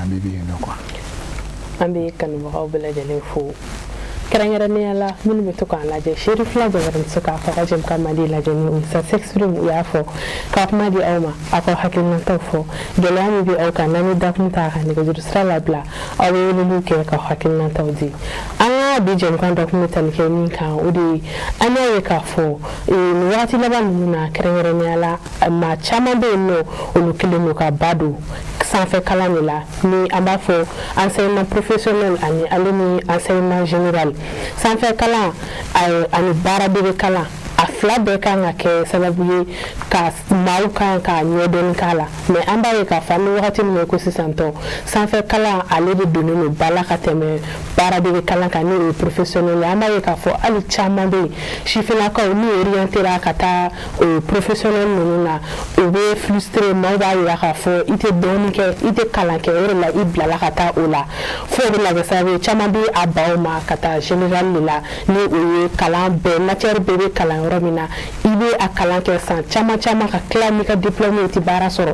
bi bi in na quoi. An bɛ kanubagaw bɛɛ lajɛlen fo, kɛrɛnkɛrɛnnenya la minnu bɛ to k'an lajɛ Seri fila jabaraninso k'a fɔ ka jɛmukan mandi lajɛ ni o ça s'exprime. U y'a fɔ ka kuma di aw ma, aw ka hakilinataw fɔ, gɛlɛya min bɛ aw kan. N'an bɛ dakun ta ka nɛgɛjuru sira labila, aw bɛ weleliw kɛ ka hakilinataw di. An ka bi jɛmukan dakun bɛ tali kɛ min kan, o de ye an y'a ye k'a fɔ nin wagati laban ninnu na, kɛrɛnkɛrɛnnenya la maa caman bɛ yen nɔ, olu kɛlen don ka ba don sanfɛ kalan de la, ni an b'a fɔ enseignement professionnel ani ale ni enseignement général. Sanfɛ kalan ani baaradege kalan, a fila bɛɛ kan ka kɛ sababu ye ka maaw kan ka ɲɛdɔnni k'a la. Mais an b'a ye k'a fɔ an bɛ wagati min na ko sisan tɔ, sanfɛ kalan ale de donnen don ba la ka tɛmɛ baaradege kalan kan, ni o ye professionnel ye. An b'a ye k'a fɔ hali caman bɛ yen, sifinnakaw, n'u orienté ka taa o professionnel ninnu na, u bɛ frustré. Maaw b'a jira k'a fɔ i tɛ dɔɔnin kɛ, i tɛ kalan kɛ, o de la i bilala ka taa o la, fo o bɛ na kɛ sababu ye caman bɛ a ban o ma ka taa général de la, ni o ye kalan bɛɛ, matière bɛɛ bɛ kalan yɔrɔ min na. I bɛ a kalan kɛ san caman caman ka tila n'i ka diplôme ye, i tɛ baara sɔrɔ.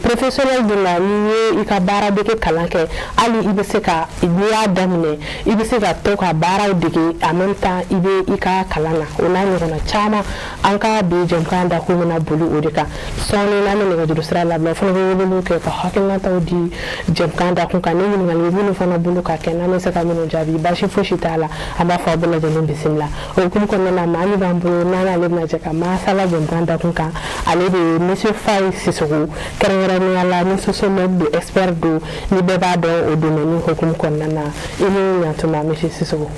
Professionnel dun na, n'i ye i ka baaradege kalan kɛ, hali i bɛ se ka, n'i y'a daminɛ, i bɛ se ka to ka baaraw dege en même temps i bɛ i ka kalan na, o n'a ɲɔgɔnna caman. An ka bi jɛmukan dakun bɛna boli o de kan sɔɔni. N'an bɛ nɛgɛjuru sira labila, o fana bɛ weleliw kɛ ka hakilinataw di jɛmukan dakun kan, ni ɲininkali bɛ minnu fana bolo ka kɛ, n'an bɛ se ka minnu jaabi, baasi fosi t'a la. An b'a fɔ aw bɛɛ lajɛlen bisimila. O hukumu kɔnɔna na, maa min b'an bolo n'an n'ale bɛna jɛ ka masala jɛmukan dakun kan, ale de ye monsieur Faye Sissoko, kɛrɛnkɛrɛnnenya la ni sociologue don, expert don, ni bɛɛ b'a dɔn o domaine hukumu kɔnɔna na. I ni ɲantuma, monsieur Sissoko.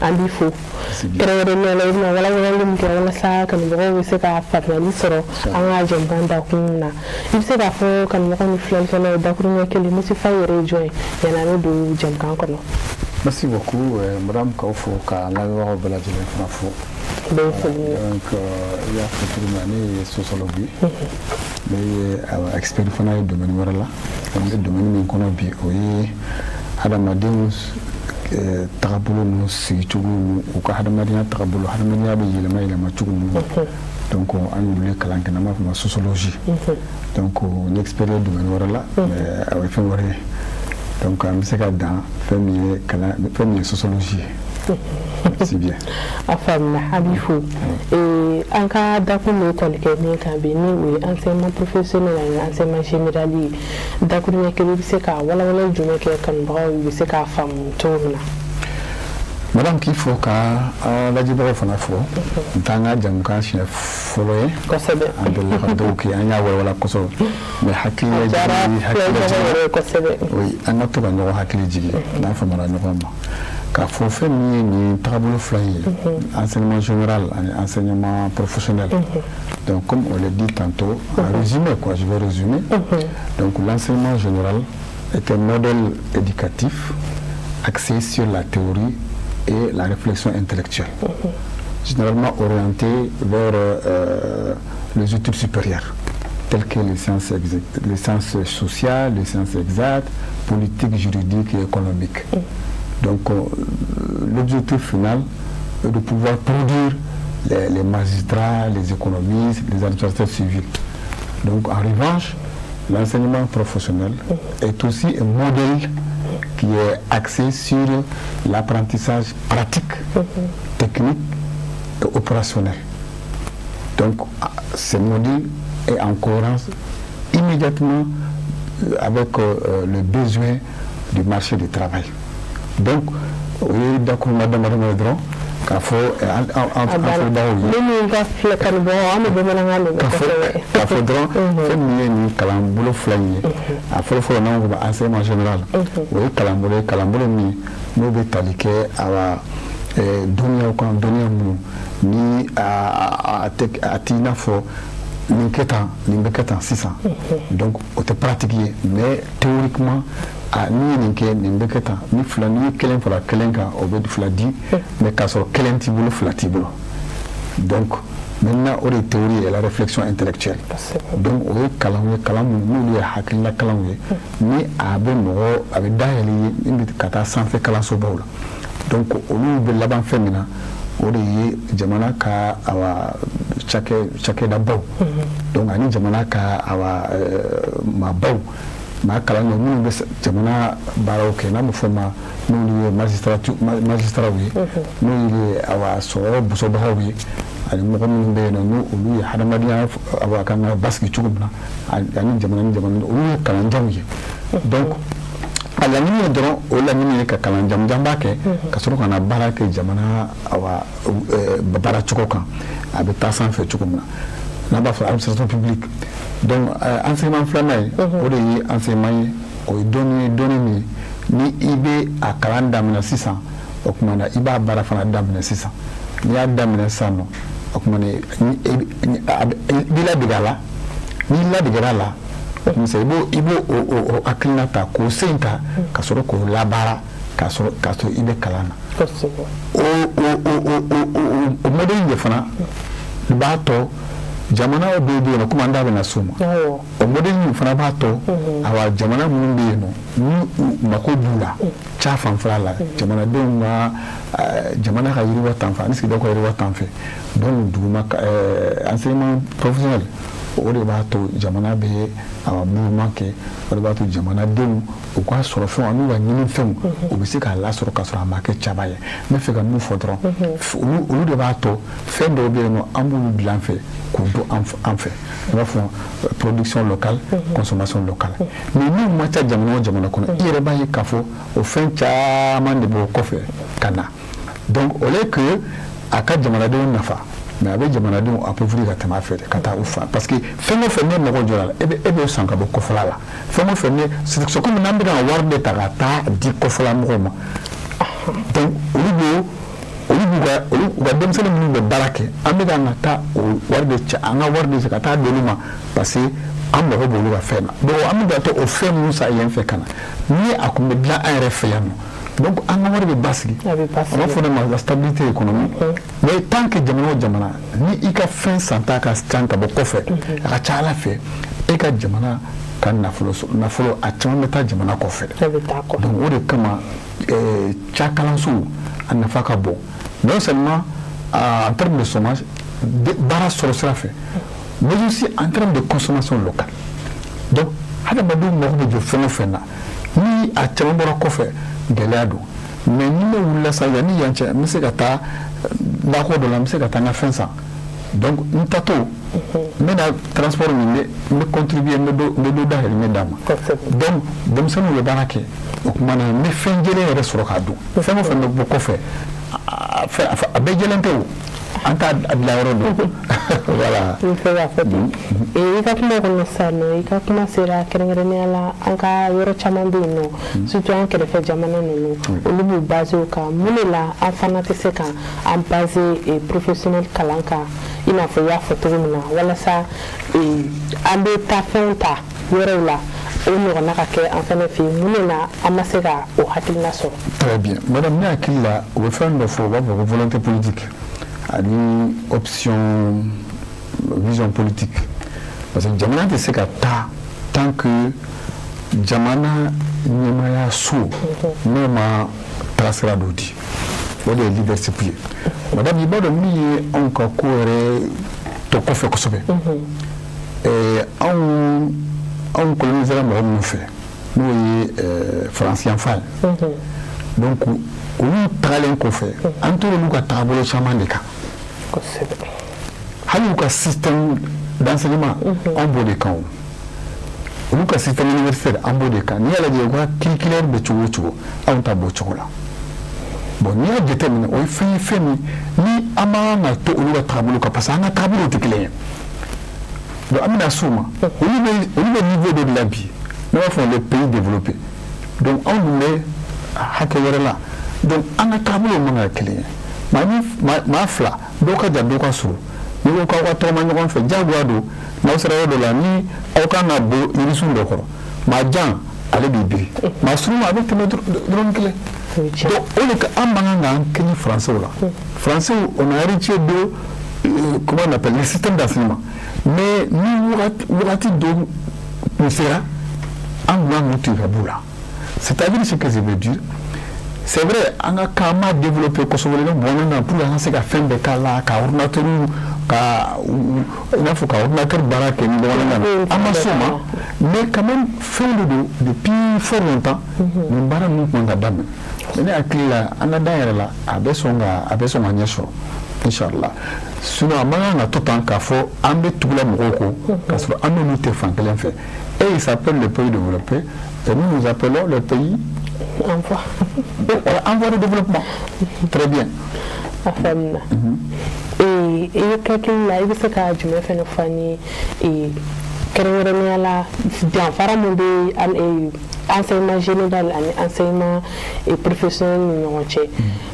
An b'i fo kɛrɛnkɛrɛnnenya la. I bɛna walawalali min kɛ walasa kanubagaw bɛ se ka faamuyali sɔrɔ an ka jɛmukan dakun na, i bɛ se k'a fɔ kanubagaw ni filɛlikɛlaw dakuruɲɛ kelen, monsieur Faye yɛrɛ ye jɔn ye, yanni an bɛ don jɛmukan kɔnɔ? Merci beaucoup, madame, k'aw fo ka lamɛnbagaw bɛɛ lajɛlen fana fo. Bɛɛ ye foli ye. Donc i y'a fɔ cogo min na, ne ye sociologue ye, ne ye expert fana ye domaine wɛrɛ la. An bɛ domaine min kɔnɔ bi, o ye hadamadenw tagabolo n'u sigicogo, u ka hadamadenya tagabolo, hadamadenya bɛ yɛlɛma yɛlɛma cogo min na. Donc an y'olu kalan kɛ, n'an b'a fɔ o ma sociologie. Donc n ye expert ye domaine wɛrɛ la, mais o ye fɛn wɛrɛ ye. Donc an bɛ se ka dan fɛn min ye kalan, fɛn min ye sociologie ye. C'est bien. A faamuna, a b'i fo. An ka dakun bɛ tali kɛ min kan bi, ni o ye enseignement professionnel ani enseignement général ye, dakuruɲɛ kelen, i bɛ se ka walawalali jumɛn kɛ kanubagaw bɛ se k'a faamu cogo min na? Madame, k'i fo ka an lajɛbagaw fana fo. N t'an ka jamukan siɲɛ fɔlɔ ye. An delila ka dɔw kɛ, an y'a walawala kosɛbɛ, mais hakili jigin, hakili kosɛbɛ. Oui, an ka to ka ɲɔgɔn hakili jigin n'an famana ɲɔgɔn ma k'a fɔ fɛn min ye nin tagabolo fila in ye, enseignement général ani enseignement professionnel. Donc comme on l'a dit tantôt, en résumé quoi, je vais résumer. Donc l'enseignement général est un modèle éducatif axé sur la théorie et la réflexion intellectuelle, généralement orienté vers les études supérieures, telles que les sciences sociales, les sciences exactes, politiques, juridiques et économiques. Donc l'objectif final est de pouvoir produire les magistrats, les économistes, les administrateurs civils. Donc en revanche, l'enseignement professionnel est aussi un modèle qui est axé sur l'apprentissage pratique, technique et opérationnel. Donc ce modèle est en cohérence immédiatement avec le besoin du marché du travail. Donc, o ye dakuruma damadama ye dɔrɔn k'a fɔ an filɛbagaw ye. Ne min ka filɛ kanubagaw, an bɛ bamanankan de mɛn kosɛbɛ. K'a fɔ dɔrɔn fɛn min ye nin kalanbolo fila in ye, a fɔlɔ fɔlɔ, n'an ko ma enseignement général, o ye kalanbolo ye, kalanbolo min n'o bɛ tali kɛ awa dɔnniyaw kan, dɔnniya minnu ni a tɛ a t'i n'a fɔ nin kɛ tan, nin bɛ kɛ tan sisan. Donc o tɛ pratique ye, mais théoriquement, a n'i ye nin kɛ, nin bɛ kɛ tan, ni fila, n'i ye kelen fara kelen kan, o bɛ fila di, mais k'a sɔrɔ kelen t'i bolo, fila t'i bolo. Donc maintenant o de ye théorie et la réflexion intellectuelle. Donc o ye kalanw ye, kalan minnu n'olu ye hakilina kalanw ye, ni a bɛ mɔgɔ a bɛ dayɛlɛ i ye min bɛ ka taa sanfɛ kalansobaw la. Donc olu bɛ laban fɛn min na, o de ye jamana ka awa cakɛdabaw, donc ani jamana ka awa maabaw. Maa kalan dɔ minnu bɛ jamana baaraw kɛ, n'a bɛ fɔ ma n'olu ye magistrat ye, n'olu ye awa sɔrɔ busɔbagaw ye, ani mɔgɔ minnu bɛ yen nɔ, n'olu olu ye hadamadenya awa kan ka basigi cogo min na, ani jamana ni jamana, olu ye kalanjanw ye. Donc a laɲini ye dɔrɔn, o laɲini ye ka kalan jamujanba kɛ ka sɔrɔ ka na baara kɛ jamana awa baara cogo kan, a bɛ taa sanfɛ cogo min na, n'a b'a fɔ administration publique. Donc enseignement filanan ye, o de ye enseignement ye, o ye dɔnni ye, dɔnni min ni i bɛ a kalan daminɛ sisan, o tuma na i b'a baara fana daminɛ sisan. N'i y'a daminɛ sisan nɔ, o tuma na i b'i ladege a la. N'i ladegera a la, o i b'o o hakilina ta k'o sen ta ka sɔrɔ k'o labaara k'a sɔrɔ i bɛ kalan na. O modèle de fana b'a tɔ jamana dɔw bɛ yen nɔ, komi an da bɛna s'o ma, o modèle in fana b'a tɔ awa jamana minnu bɛ yen nɔ, ni u mako b'u la ca fanfɛla la, jamanadenw ka jamana ka yiriwa tan fɛ ani sigidaw ka yiriwa tan fɛ. Donc duguma enseignement professionnel, o de b'a to jamana bɛ awa mouvement kɛ, o de b'a to jamanadenw u ka sɔrɔ fɛnw ani u ka ɲinifɛnw, u bɛ se k'a lasɔrɔ k'a sɔrɔ a ma kɛ caba ye. N bɛ fɛ ka mun fɔ dɔrɔn, olu de b'a to fɛn dɔw bɛ yen nɔ, an b'olu bila an fɛ k'u don an fɛ, i b'a fɔ production locale, consommation locale. Mais n'u ma ca jamana o jamana kɔnɔ, i yɛrɛ b'a ye k'a fɔ o fɛn caman de b'o kɔfɛ ka na. Donc au lieu que a ka jamanadenw nafa, mais a bɛ jamanadenw appauvrir ka tɛmɛ a fɛ ka taa u fa, parce que fɛn o fɛn ne mago jɔra la, e b'o san ka bɔ kɔfɛla la. Fɛn o fɛn ne, c'est comme n'an bɛ ka wari de ta ka taa di kɔfɛla mɔgɔw ma. Donc olu b'u ka olu u ka denmisɛnnin minnu bɛ baara kɛ, an bɛ ka taa o wari de cɛ, an ka wari de cɛ ka taa di olu ma, parce que an mago b'olu ka fɛn na. Donc an bɛ ka taa o fɛn minnu san yen fɛ ka na, ni a tun bɛ dilan an yɛrɛ fɛ yan nɔ, donc an ka wari bɛ basigi. A bɛ basigi. A b'a fɔ de ma la stabilité économique. Mais tant que jamana o jamana, ni i ka fɛn santa ka ca ka bɔ kɔfɛ, a ka ca Ala fɛ, e ka jamana ka nafolo a caman bɛ taa jamana kɔfɛ. A bɛ taa kɔfɛ. Donc o de kama ca kalanso a nafa ka bon, non seulement en termes de chômage, baara sɔrɔ sira fɛ, mais aussi en termes de consommation locale. Donc hadamadenw mago bɛ jɔ fɛn o fɛn na, ni a caman bɔra kɔfɛ, gɛlɛya don. Mais ni ne wulila sisan, yanni yan cɛ, n bɛ se ka taa nakɔ dɔ la, n bɛ se ka taa n ka fɛn san. Donc n tatɔ, n bɛna transport min bɛ, n bɛ contribuer, n bɛ dɔ dahirimɛ d'a ma. Donc denmisɛnninw bɛ baara kɛ, o tuma na n bɛ fɛn jɛlen yɛrɛ sɔrɔ k'a dun. Fɛn o fɛn bɛ bɔ kɔfɛ, a bɛɛ jɛlen tɛ, o an t'a bila yɔrɔ dɔn, voilà. N fɛ k'a fɔ ten, i ka kuma kɔnɔ sisan nɔ, i ka kuma sera kɛrɛnkɛrɛnnenya la, an ka yɔrɔ caman bɛ yen nɔ, surtout an kɛrɛfɛ jamana ninnu, olu b'u basé o kan. Mun de la an fana tɛ se ka an basé professionnel kalan kan, i n'a fɔ i y'a fɔ cogo min na, walasa an bɛ taa fɛnw ta yɔrɔw la, o ɲɔgɔnna ka kɛ an fana fɛ yen? Mun de la an ma se ka o hakilina sɔrɔ? Très bien, madame. Ne hakili la, u bɛ fɛn dɔ fɔ, u b'a fɔ ko volonté politique ani option, vision politique, parce que jamana tɛ se ka taa tant que jamana ɲɛmaaya so n'o ma taasira dɔ di, o de ye leadership ye. Madame, i b'a dɔn min ye anw ka ko yɛrɛ to kɔfɛ kosɛbɛ, anw colonisera mɔgɔ minnu fɛ, n'o ye Faransi yanfan ye, donc olu tagalen kɔfɛ, an tora olu ka taabolo caman de kan. Hali u ka système d'enseignement, anw b'o de kan. O olu ka système universitaire, an b'o de kan. N'i y'a lajɛ, u ka curriculaire bɛ cogo o cogo, anw ta b'o cogo la. Bon, n'i y'a jateminɛ, o ye fɛn ye, fɛn min ni an man kan ka to olu ka taabolo kan, parce que an ka taabolow tɛ kelen ye. Donc an bɛna s'o ma. Olu bɛ niveau dɔ de la bi, ne b'a fɔ les pays développés. Donc anw dun bɛ hakɛ wɛrɛ la, donc an ka taabolow man ka kɛ kelen ye. Maa ni maa fila, dɔw ka jan, dɔw ka surun, n'i ko k'aw ka tɔgɔma ɲɔgɔn fɛ, diyagoya don. N'aw sera yɔrɔ dɔ la, ni aw kan ka bɔ yirisun dɔ kɔrɔ, maa jan ale b'i biri, maa surun a bɛ tɛmɛ dɔrɔn kelen. Donc o de ka an man kan k'an kɛɲɛ Français la. Français, on a hérité de comment on appelle, le système d'enseignement, mais ni wagati dɔ kun sera, an kun kan k'u tigɛ ka b'u la. C'est-à-dire, ce que je veux dire, c'est vrai, an ka kan ma développé kosɛbɛ ne bamanankan pour que an ka se ka fɛn bɛɛ k'a la, ka ordinateur, ka i n'a fɔ ka ordinateur baara kɛ ni bamanankan na, an ma s'o ma. Mais quand même, fɛn de don, depuis fort longtemps nin baara ninnu tun ka daminɛ. Mais ne hakili la, an ka da yɛrɛ la, a bɛ sɔn ka ɲɛ sɔrɔ, inchallah. Sinon a man kan ka to tan k'a fɔ an bɛ tugula mɔgɔw kɔ k'a sɔrɔ an n'olu tɛ fan kelen fɛ. Et ils s'appellent le pays développé et nous, nous appelons le pays en voie. En voie de développement. Très bien. A faamuna. I ye hakili la, i bɛ se ka jumɛn fɛnɛ fɔ an ye, kɛrɛnkɛrɛnnenya la, danfara mun bɛ enseignement général ani enseignement professionnel ni ɲɔgɔn cɛ,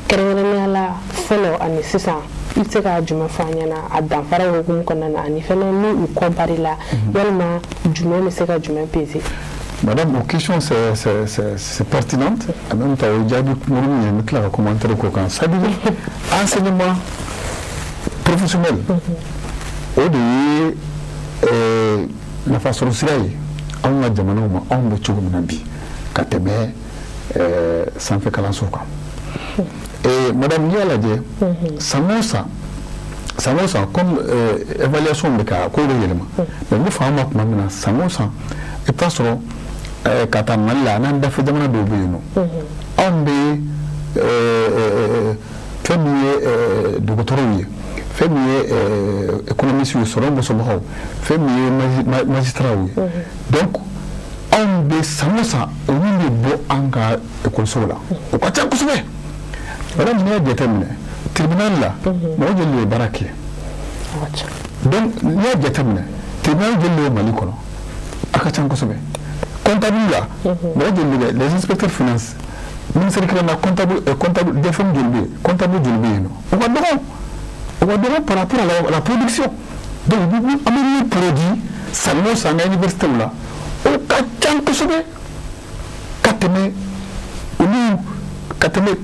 kɛrɛnkɛrɛnnenya la fɔlɔ ani sisan? I bɛ se ka jumɛn fɔ an ɲɛna a danfara hukumu kɔnɔna na, ani fɛnɛ ni u comparé la, yalima jumɛn bɛ se ka jumɛn peser? Madame, vos questions, c'est pertinente. En même temps, o jaabi kunkurunin ye, n bɛ tila ka commentaire k'o kan. C'est-à-dire, enseignement professionnel, o de ye nafasɔrɔ sira ye anw ka jamanaw ma, anw bɛ cogo min na bi, ka tɛmɛ sanfɛ kalanso kan. Madame, n'i y'a lajɛ, san o san, san o san, comme évaluation bɛ ka ko bɛ yɛlɛma, mais n bɛ fanga ma tuma min na, san o san, i bɛ taa sɔrɔ ka taa Mali la, n'an dafɛ jamana dɔw bɛ yen nɔ, anw bɛ fɛn min ye dɔgɔtɔrɔw ye, fɛn min ye économiste ye, sɔrɔ bɔsɔbagaw, fɛn min ye magistrat ye, donc anw bɛ san o san, olu bɛ bɔ an ka ekɔlisow la, o ka ca kosɛbɛ. Madame, n'i y'a jateminɛ, tribunal la, mɔgɔ joli de bɛ baara kɛ? Donc n'i y'a jateminɛ, tribunal joli de bɛ Mali kɔnɔ? A ka ca kosɛbɛ. Comptable la, mɔgɔ joli de bɛ? Les inspecteurs finance, ministère kelen na, comptable DFM joli bɛ yen? Comptable joli bɛ yen nɔ? O ka dɔgɔ, o ka dɔgɔ par rapport à la production. Donc an bɛ min produit san o san an ka université la, o ka ca kosɛbɛ ka tɛmɛ olu, ka tɛmɛ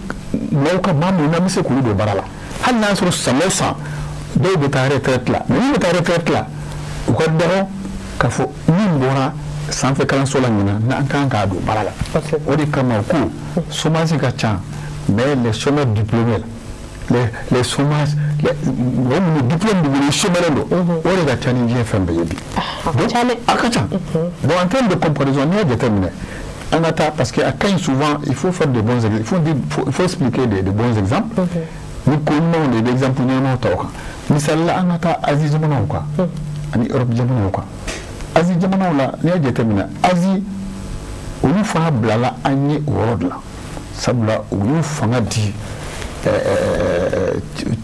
mɔgɔw ka maa minnu n'an bɛ se k'olu don baara la. Hali n'a y'a sɔrɔ san o san dɔw bɛ taa retraite la, mais min bɛ taa retraite la, u ka dɔgɔ k'a fɔ min bɔra sanfɛ kalanso la ɲinan n'an kan k'a don baara la. O de kama ko chômage ka ca, mais les chômeurs diplômés, les chômages, mɔgɔ minnu diplôme b'u bolo, chômeur don, o de ka ca ni diɲɛ fɛn bɛɛ ye bi. Donc a ka ca. Donc en termes de comparaison, n'i y'a jateminɛ, an ka taa, parce que a ka ɲi, souvent il faut faire de bons exemples, il faut dire, il faut expliquer de bons exemples, ni ko ɲumanw de, exemple ɲɛnamaw ta o kan. Misali la, an ka taa Asie jamanaw kan ani Europe jamanaw kan. Asie jamanaw la, n'i y'a jateminɛ, Asie, olu fana bilala an ye o yɔrɔ de la, sabula u y'u fanga di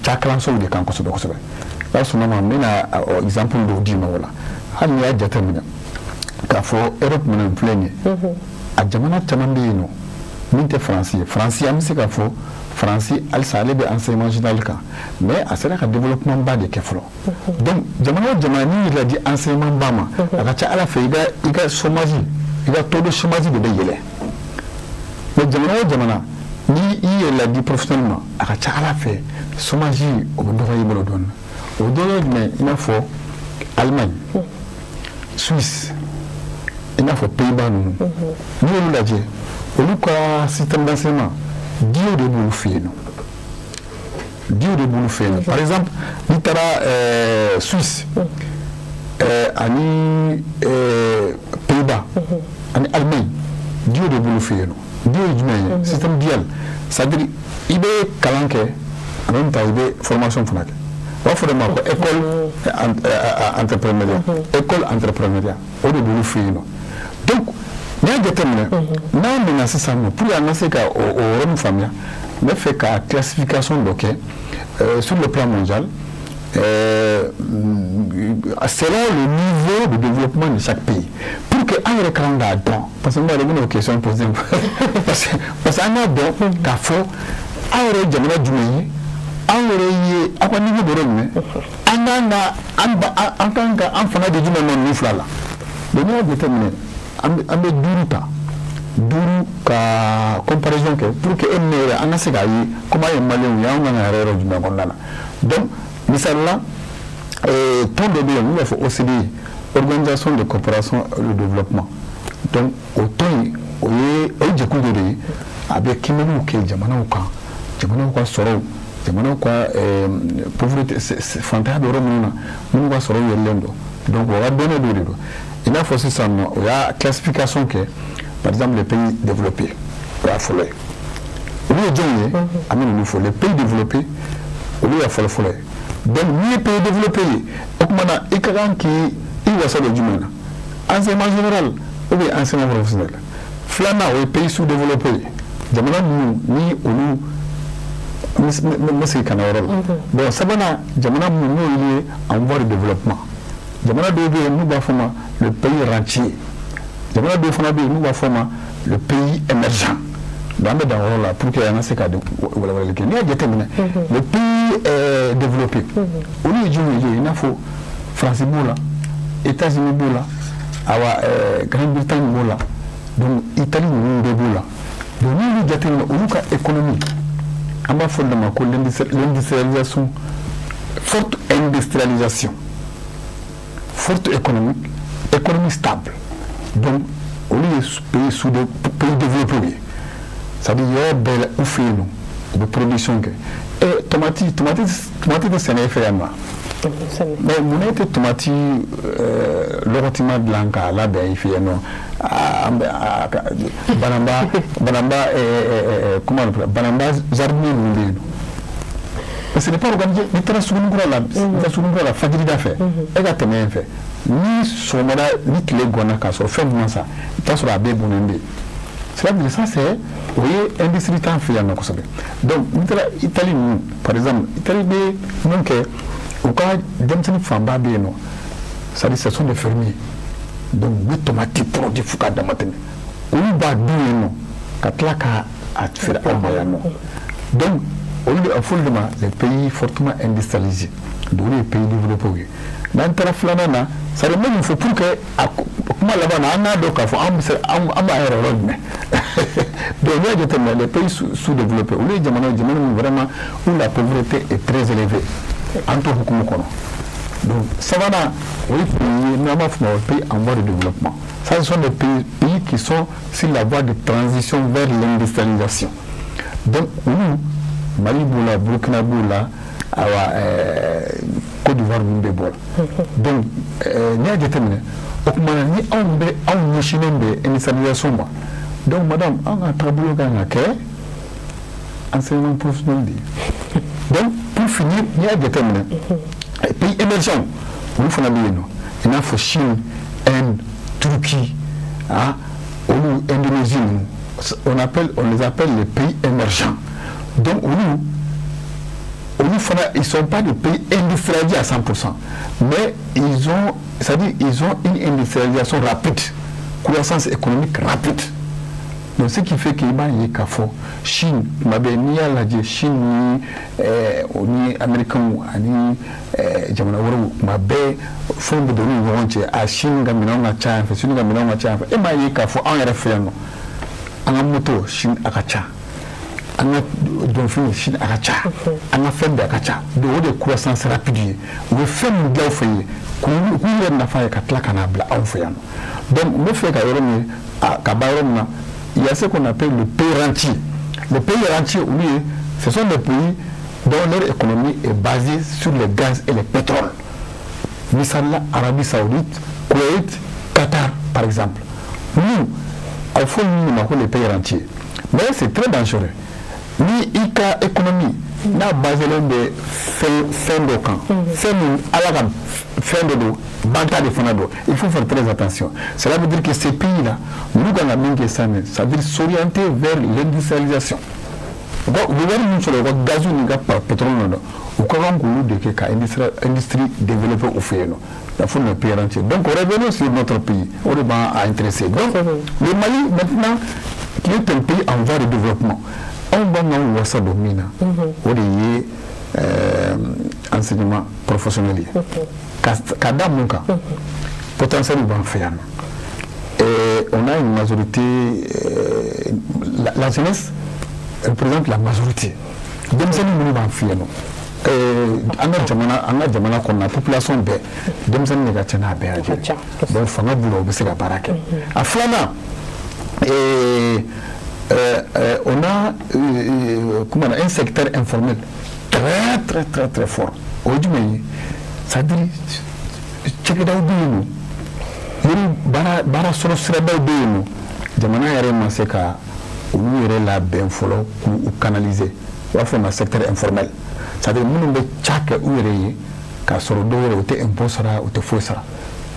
cakalansow de kan kosɛbɛ kosɛbɛ. N'a sɔnna ma, n bɛna exemple dɔw d'i ma o la. Hali n'i y'a jateminɛ k'a fɔ Europe minnu filɛ nin ye, a jamana caman bɛ yen nɔ min tɛ Faransi ye. Faransi, an bɛ se k'a fɔ Faransi halisa ale bɛ enseignement général kan, mais a sera ka développement ba de kɛ fɔlɔ. Donc jamana o jamana n'i yɛrɛ di enseignement ba ma, a ka ca Ala fɛ, i ka chômage, i ka taux de chômage de bɛ yɛlɛ. Mais jamana o jamana ni i yɛrɛ ladi professionnel ma, a ka ca Ala fɛ, chômage o bɛ dɔgɔya i bolo dɔɔnin. O dɔ ye jumɛn? I n'a fɔ Allemagne, Suisse, i n'a fɔ Pays-Bas ninnu, n'i y'olu lajɛ, olu ka système d'enseignement DIO de b'olu fɛ yen nɔ, DIO de b'olu fɛ yen nɔ. Par exemple, n'i taara Suisse ani Pays-Bas ani Allemagne, DIO de b'olu fɛ yen nɔ. DIO ye jumɛn ye? Système dual, c'est-à-dire i bɛ kalan kɛ, en même temps i bɛ formation fana kɛ. U b'a fɔ de ma ko école entrepreneuriat, école entrepreneuriat, o de b'olu fɛ yen nɔ. Donc n'i y'a jateminɛ, n'a nana sisan nɔ, pour que an ka se ka o yɔrɔnin faamuya, n bɛ fɛ ka classification dɔ kɛ sur le plan mondial, selon le niveau de développement de chaque pays, pour que an yɛrɛ kan k'a dɔn, parce que n b'a dɔn i bɛna o question poser, parce que an k'a dɔn k'a fɔ an yɛrɛ ye jamana jumɛn ye, an yɛrɛ ye aw ka niveau bɛ yɔrɔ jumɛn, an kan ka an ba an kan ka an fanga di jumɛn ma ninnu fila la. Donc n'i y'a jateminɛ, an bɛ duuru ta, duuru ka comparaison kɛ, pour que e ni ne yɛrɛ an ka se k'a ye komi an ye maliyɛnw ye, an kan ka yɛrɛ yɔrɔ jumɛn kɔnɔna la. Donc misali la, tɔn dɔ bɛ yen n'u b'a fɔ OCDE, Organisation de coopération et de développement. Donc o tɔn in, o ye jɛkulu dɔ de ye, a bɛ kiimɛniw kɛ jamanaw kan, jamanaw ka sɔrɔw, jamanaw ka pauvreté, fantanya bɛ yɔrɔ minnu na, minnu ka sɔrɔ yɛlɛlen don. Donc o ka données dɔ de don. I n'a fɔ sisan nɔ, o y'a classification kɛ. Par exemple, les pays développés, o y'a fɔlɔ ye. Olu ye jɔnw ye? An bɛ ninnu fɔ, les pays développés, olu y'a fɔlɔ fɔlɔ ye. Donc n'i ye pays développé ye, o tuma na i ka kan k'i i wasa don jumɛn na? Enseignement général ou bien enseignement professionnel. Filanan, o ye pays sous-développé ye, jamana minnu ni olu n bɛ segin ka na yɔrɔ la. Bon, sabanan, jamana minnu n'olu ye en voie de développement. Jamana dɔw bɛ yen n'u b'a fɔ ma le pays rentier, jamana dɔw fana bɛ yen n'u b'a fɔ ma le pays émergent. Donc an bɛ dan yɔrɔ la pour que an ka se ka walawalali kɛ. N'i y'a jateminɛ, le pays développé, olu ye jumɛn ye? I n'a fɔ Faransi b'o la, États-Unis b'o la, awa Grande-Bretagne b'o la, donc Italie ninnu bɛɛ b'o la. Donc n'i y'olu jateminɛ, olu ka économie, an b'a fɔ de ma ko l'industrialisation, forte industrialisation, forte économique, économie stable. Donc olu ye pays développé ye, c'est à dire yɔrɔ bɛɛ la u fɛ yen nɔ, u bɛ production kɛ. Ɛ tomati tɛ sɛnɛ e fɛ yan nɔ? Mais munna e tɛ tomati lɔgɔtima dilan k'a labɛn i fɛ yen nɔ? An bɛ Banamba, comment on appelle, Banamba jardinier ninnu bɛ yen nɔ, parce que ce n'est pas organisé. N'i taara Sugunikura la, n'i taara Sugunikura la fajirida fɛ, e ka tɛmɛ yen fɛ ni sɔgɔmada ni tile ganna k'a sɔrɔ fɛn ma sa, i bɛ taa sɔrɔ a bɛɛ bonnen bɛ yen. Cela veut dire, ça c'est, o ye industrie t'an fɛ yan nɔ kosɛbɛ. Donc n'i taara Italie ninnu par exemple, Italie bɛ mun kɛ? U ka denmisɛnnin fanba bɛ yen nɔ, c'est à dire ce sont des fermiers. Donc u bɛ tomati produit fo k'a dama tɛmɛ, olu b'a dun yen nɔ ka tila k'a feere aw ma yan nɔ. Donc olu de, a fɔ olu de ma les pays fortement industrialisés. Donc olu ye pays développés ye. N'an taara filanan na, c'est à dire n bɛ mun fɔ pour que a kuma laban na, an k'a dɔn k'a fɔ an bɛ se an b'a yɛrɛ yɔrɔ jumɛn. Donc n'i y'a jateminɛ, les pays sous-développés, olu ye jamana min vraiment où la pauvreté est très élevée, an t'o hukumu kɔnɔ. Donc sabanan, o ye pays ye n'an b'a fɔ o ma pays en voie de développement. Ça, ce sont des pays qui sont sur la voie de transition vers l'industrialisation. Donc olu, Mali b'o la, Burkina b'o la, awa Côte d'Ivoire ninnu bɛɛ b'o la. Donc n'i y'a jateminɛ, o tuma na ni anw bɛ anw ɲɛsinnen bɛ industrialisation ma. Donc madame, an ka taabolo kan ka kɛ enseignement professionnel de ye. Donc pour finir, n'i y'a jateminɛ, pays émergents, olu fana bɛ yen nɔ, i n'a fɔ Chine, Inde, Turquie, ah, olu, Indonésie ninnu, on les appelle les pays émergents. Donc olu fana, ils sont pas des pays industrialisés à 100%, mais ils ont, c'est-à-dire ils ont une industrialisation rapide, croissance économique rapide. Donc ce qui fait que i b'a ye k'a fɔ Chine, tuma bɛɛ n'i y'a lajɛ, Chine ni o ni Américains ani jamana wɛrɛw, tuma bɛɛ fɛnw bɛ don u ni ɲɔgɔn cɛ. A Chine ka minɛnw ka ca yan fɛ, Chine ka minɛnw ka ca yan fɛ. E m'a ye k'a fɔ anw yɛrɛ fɛ yan nɔ, an ka moto Chine a ka ca, an ka donfini Chine a ka ca, an ka fɛn bɛɛ a ka ca. Donc o de ye croissance rapide ye. U bɛ fɛn min dilan aw fɛ yen k'u yɛrɛ nafa ye ka tila ka n'a bila anw fɛ yan nɔ. Donc n bɛ fɛ ka yɔrɔ min ka ban yɔrɔ min na, il y a ce qu'on appelle le pays rentier. Le pays rentier, olu ye, ce sont des pays dont leur économie est basée sur le gaz et le pétrole. Misali la, Arabie Saoudite, Koweït, Qatar par exemple. Nous, a fɔ ninnu ma ko les pays rentiers, mais c'est très dangereux. Ni i ka économie n'a baselen bɛ fɛn dɔ kan, fɛn min ala ka fɛn dɔ don, banta de fana don, il faut faire très attention. Cela veut dire que ces pays là, ninnu kan ka min kɛ sisan, c'est à dire s'orienter vers l'industrialisation. U bɛ wari min sɔrɔ u ka gaz ni ka pétrole nɔ, u ka kan k'olu de kɛ ka industrie développer u fɛ yen nɔ. La faut le pays rentier. Donc revenons sur notre pays, o de b'an intéressé. Donc le Mali maintenant, qui est un pays en voie de développement, anw b'an ka wasa don min na, o de ye enseignement professionnel ye. Ka da mun kan? Potentiel b'an fɛ yan nɔ. Et on a une majorité, la jeunesse représente la majorité. Denmisɛnnin minnu b'an fɛ yan nɔ, an ka jamana kɔnɔna population bɛɛ, denmisɛnnin de ka ca n'a bɛɛ lajɛlen. Donc fanga b'u la, u bɛ se ka baara kɛ. A filanan, on a comment, un secteur informel très très très très fort. O ye jumɛn ye? C'est-à-dire Cakɛdaw bɛ yen nɔ, yiri baara sɔrɔ siradaw bɛ yen nɔ. Jamana yɛrɛ ma se ka olu yɛrɛ labɛn fɔlɔ k'u canaliser. U b'a fɔ o ma secteur informel, c'est à dire minnu bɛ ca kɛ u yɛrɛ ye k'a sɔrɔ dɔw yɛrɛ, u tɛ impôt sara, u tɛ foyi sara.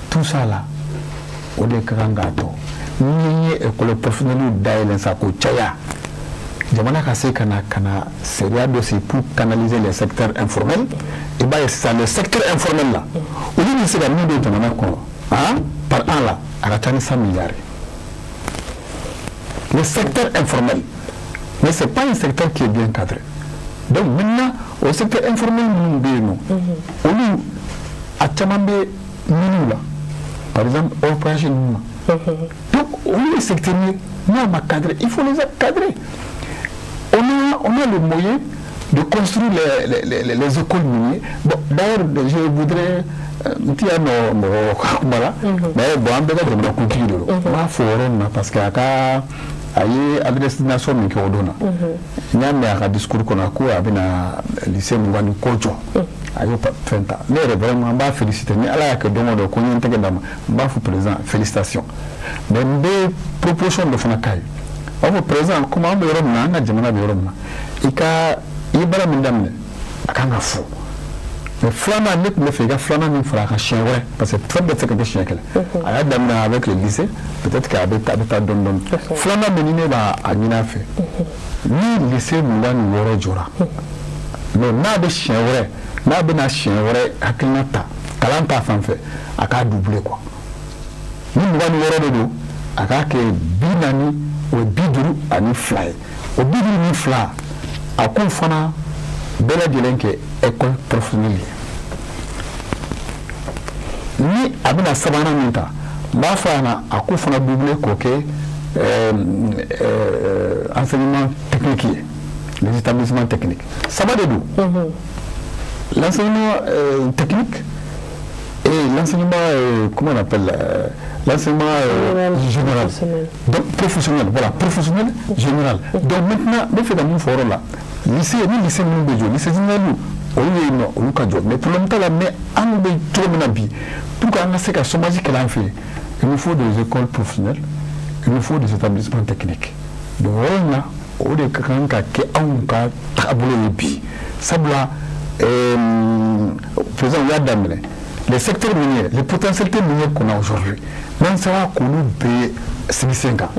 Tout ça là, o de ka kan k'a to ni ye école professionnelle dayɛlɛ sa k'o caya, jamana ka se ka na sariya dɔ sigi pour canaliser les secteurs informels. I b'a ye sisan, le secteur informel la, olu bɛ se ka min don jamana kɔnɔ, ah, par an la, a ka ca ni 100 milliards ye, le secteur informel. Mais c'est pas un secteur qui est bien cadré. Donc maintenant, au secteur informel minnu bɛ yen nɔ, olu a caman bɛ miniw la, par exemple orpaillage ninnu na. Donc olu ye secteur ye n'a ma cadré, il faut les cadrer. On a le moyen de construire les écoles minières. Bon, d'ailleurs, je voudrais, n ti yan nɔ mɔgɔ ka kuma la, mais bon, an bɛɛ ka jamana kuntigi de don. N b'a fɔ o yɔrɔ nin na parce que a ka a ye adresse nation min kɛ o don na, n y'a mɛn a ka discours kɔnɔ ko a bɛna lycée 20 ni kɔ jɔ. A y'o fɛn ta. Ne yɛrɛ, vraiment, n b'a féliciter. Ni Ala y'a kɛ don o don ko n ye n tɛgɛ d'a ma, n b'a fɔ: président, félicitations. Mais n bɛ proposition dɔ fana k'a ye. A b'a fɔ: président, komi an bɛ yɔrɔ min na, an ka jamana bɛ yɔrɔ min na, i ka i ye baara min daminɛ, a kan ka fɔ. Mais filanan, ne tun bɛ fɛ i ka filanan min fara a kan siɲɛ wɛrɛ, parce que fɛn bɛɛ tɛ se ka kɛ siɲɛ kelen. A y'a daminɛ avec le lycée, peut-être que a bɛ taa dɔɔni dɔɔni. Filanan min ni ne b'a a ɲini a fɛ, ni lycée 26 jɔra, mais n'a bɛ siɲɛ wɛrɛ, n'a bɛna siɲɛ wɛrɛ hakilina ta kalan ta fan fɛ, a k'a doubler quoi. Ni 26 de don, a k'a kɛ 40, o ye 52 ye. O 52, a k'o fana bɛɛ lajɛlen kɛ école professionnelle ye. Ni a bɛna sabanan min ta, n b'a fɔ a ɲɛna, a k'o fana doubler k'o kɛ enseignement technique ye, les établissements techniques. Saba de don: l'enseignement technique et l'enseignement, comment on appelle, l'enseignement général, donc professionnel, voilà, professionnel général. Donc maintenant, n bɛ fɛ ka mun fɔ o yɔrɔ la? Lycée, ni lycée minnu bɛ jɔ, lycée général, olu ye yen nɔ, olu ka jɔ, mais problème t'a la. Mais an bɛ cogo min na bi, pour que an ka se ka chômage kɛlɛ an fɛ yen, il nous faut des écoles professionnelles, il nous faut des établissements techniques. Donc yɔrɔ in na, o de ka kan ka kɛ anw ka taabolo ye bi. Sabula président, u y'a daminɛ, les secteurs miniers, les potentialités minières qu'on a aujourd'hui, n'an sera k'olu bɛɛ sigi sen kan,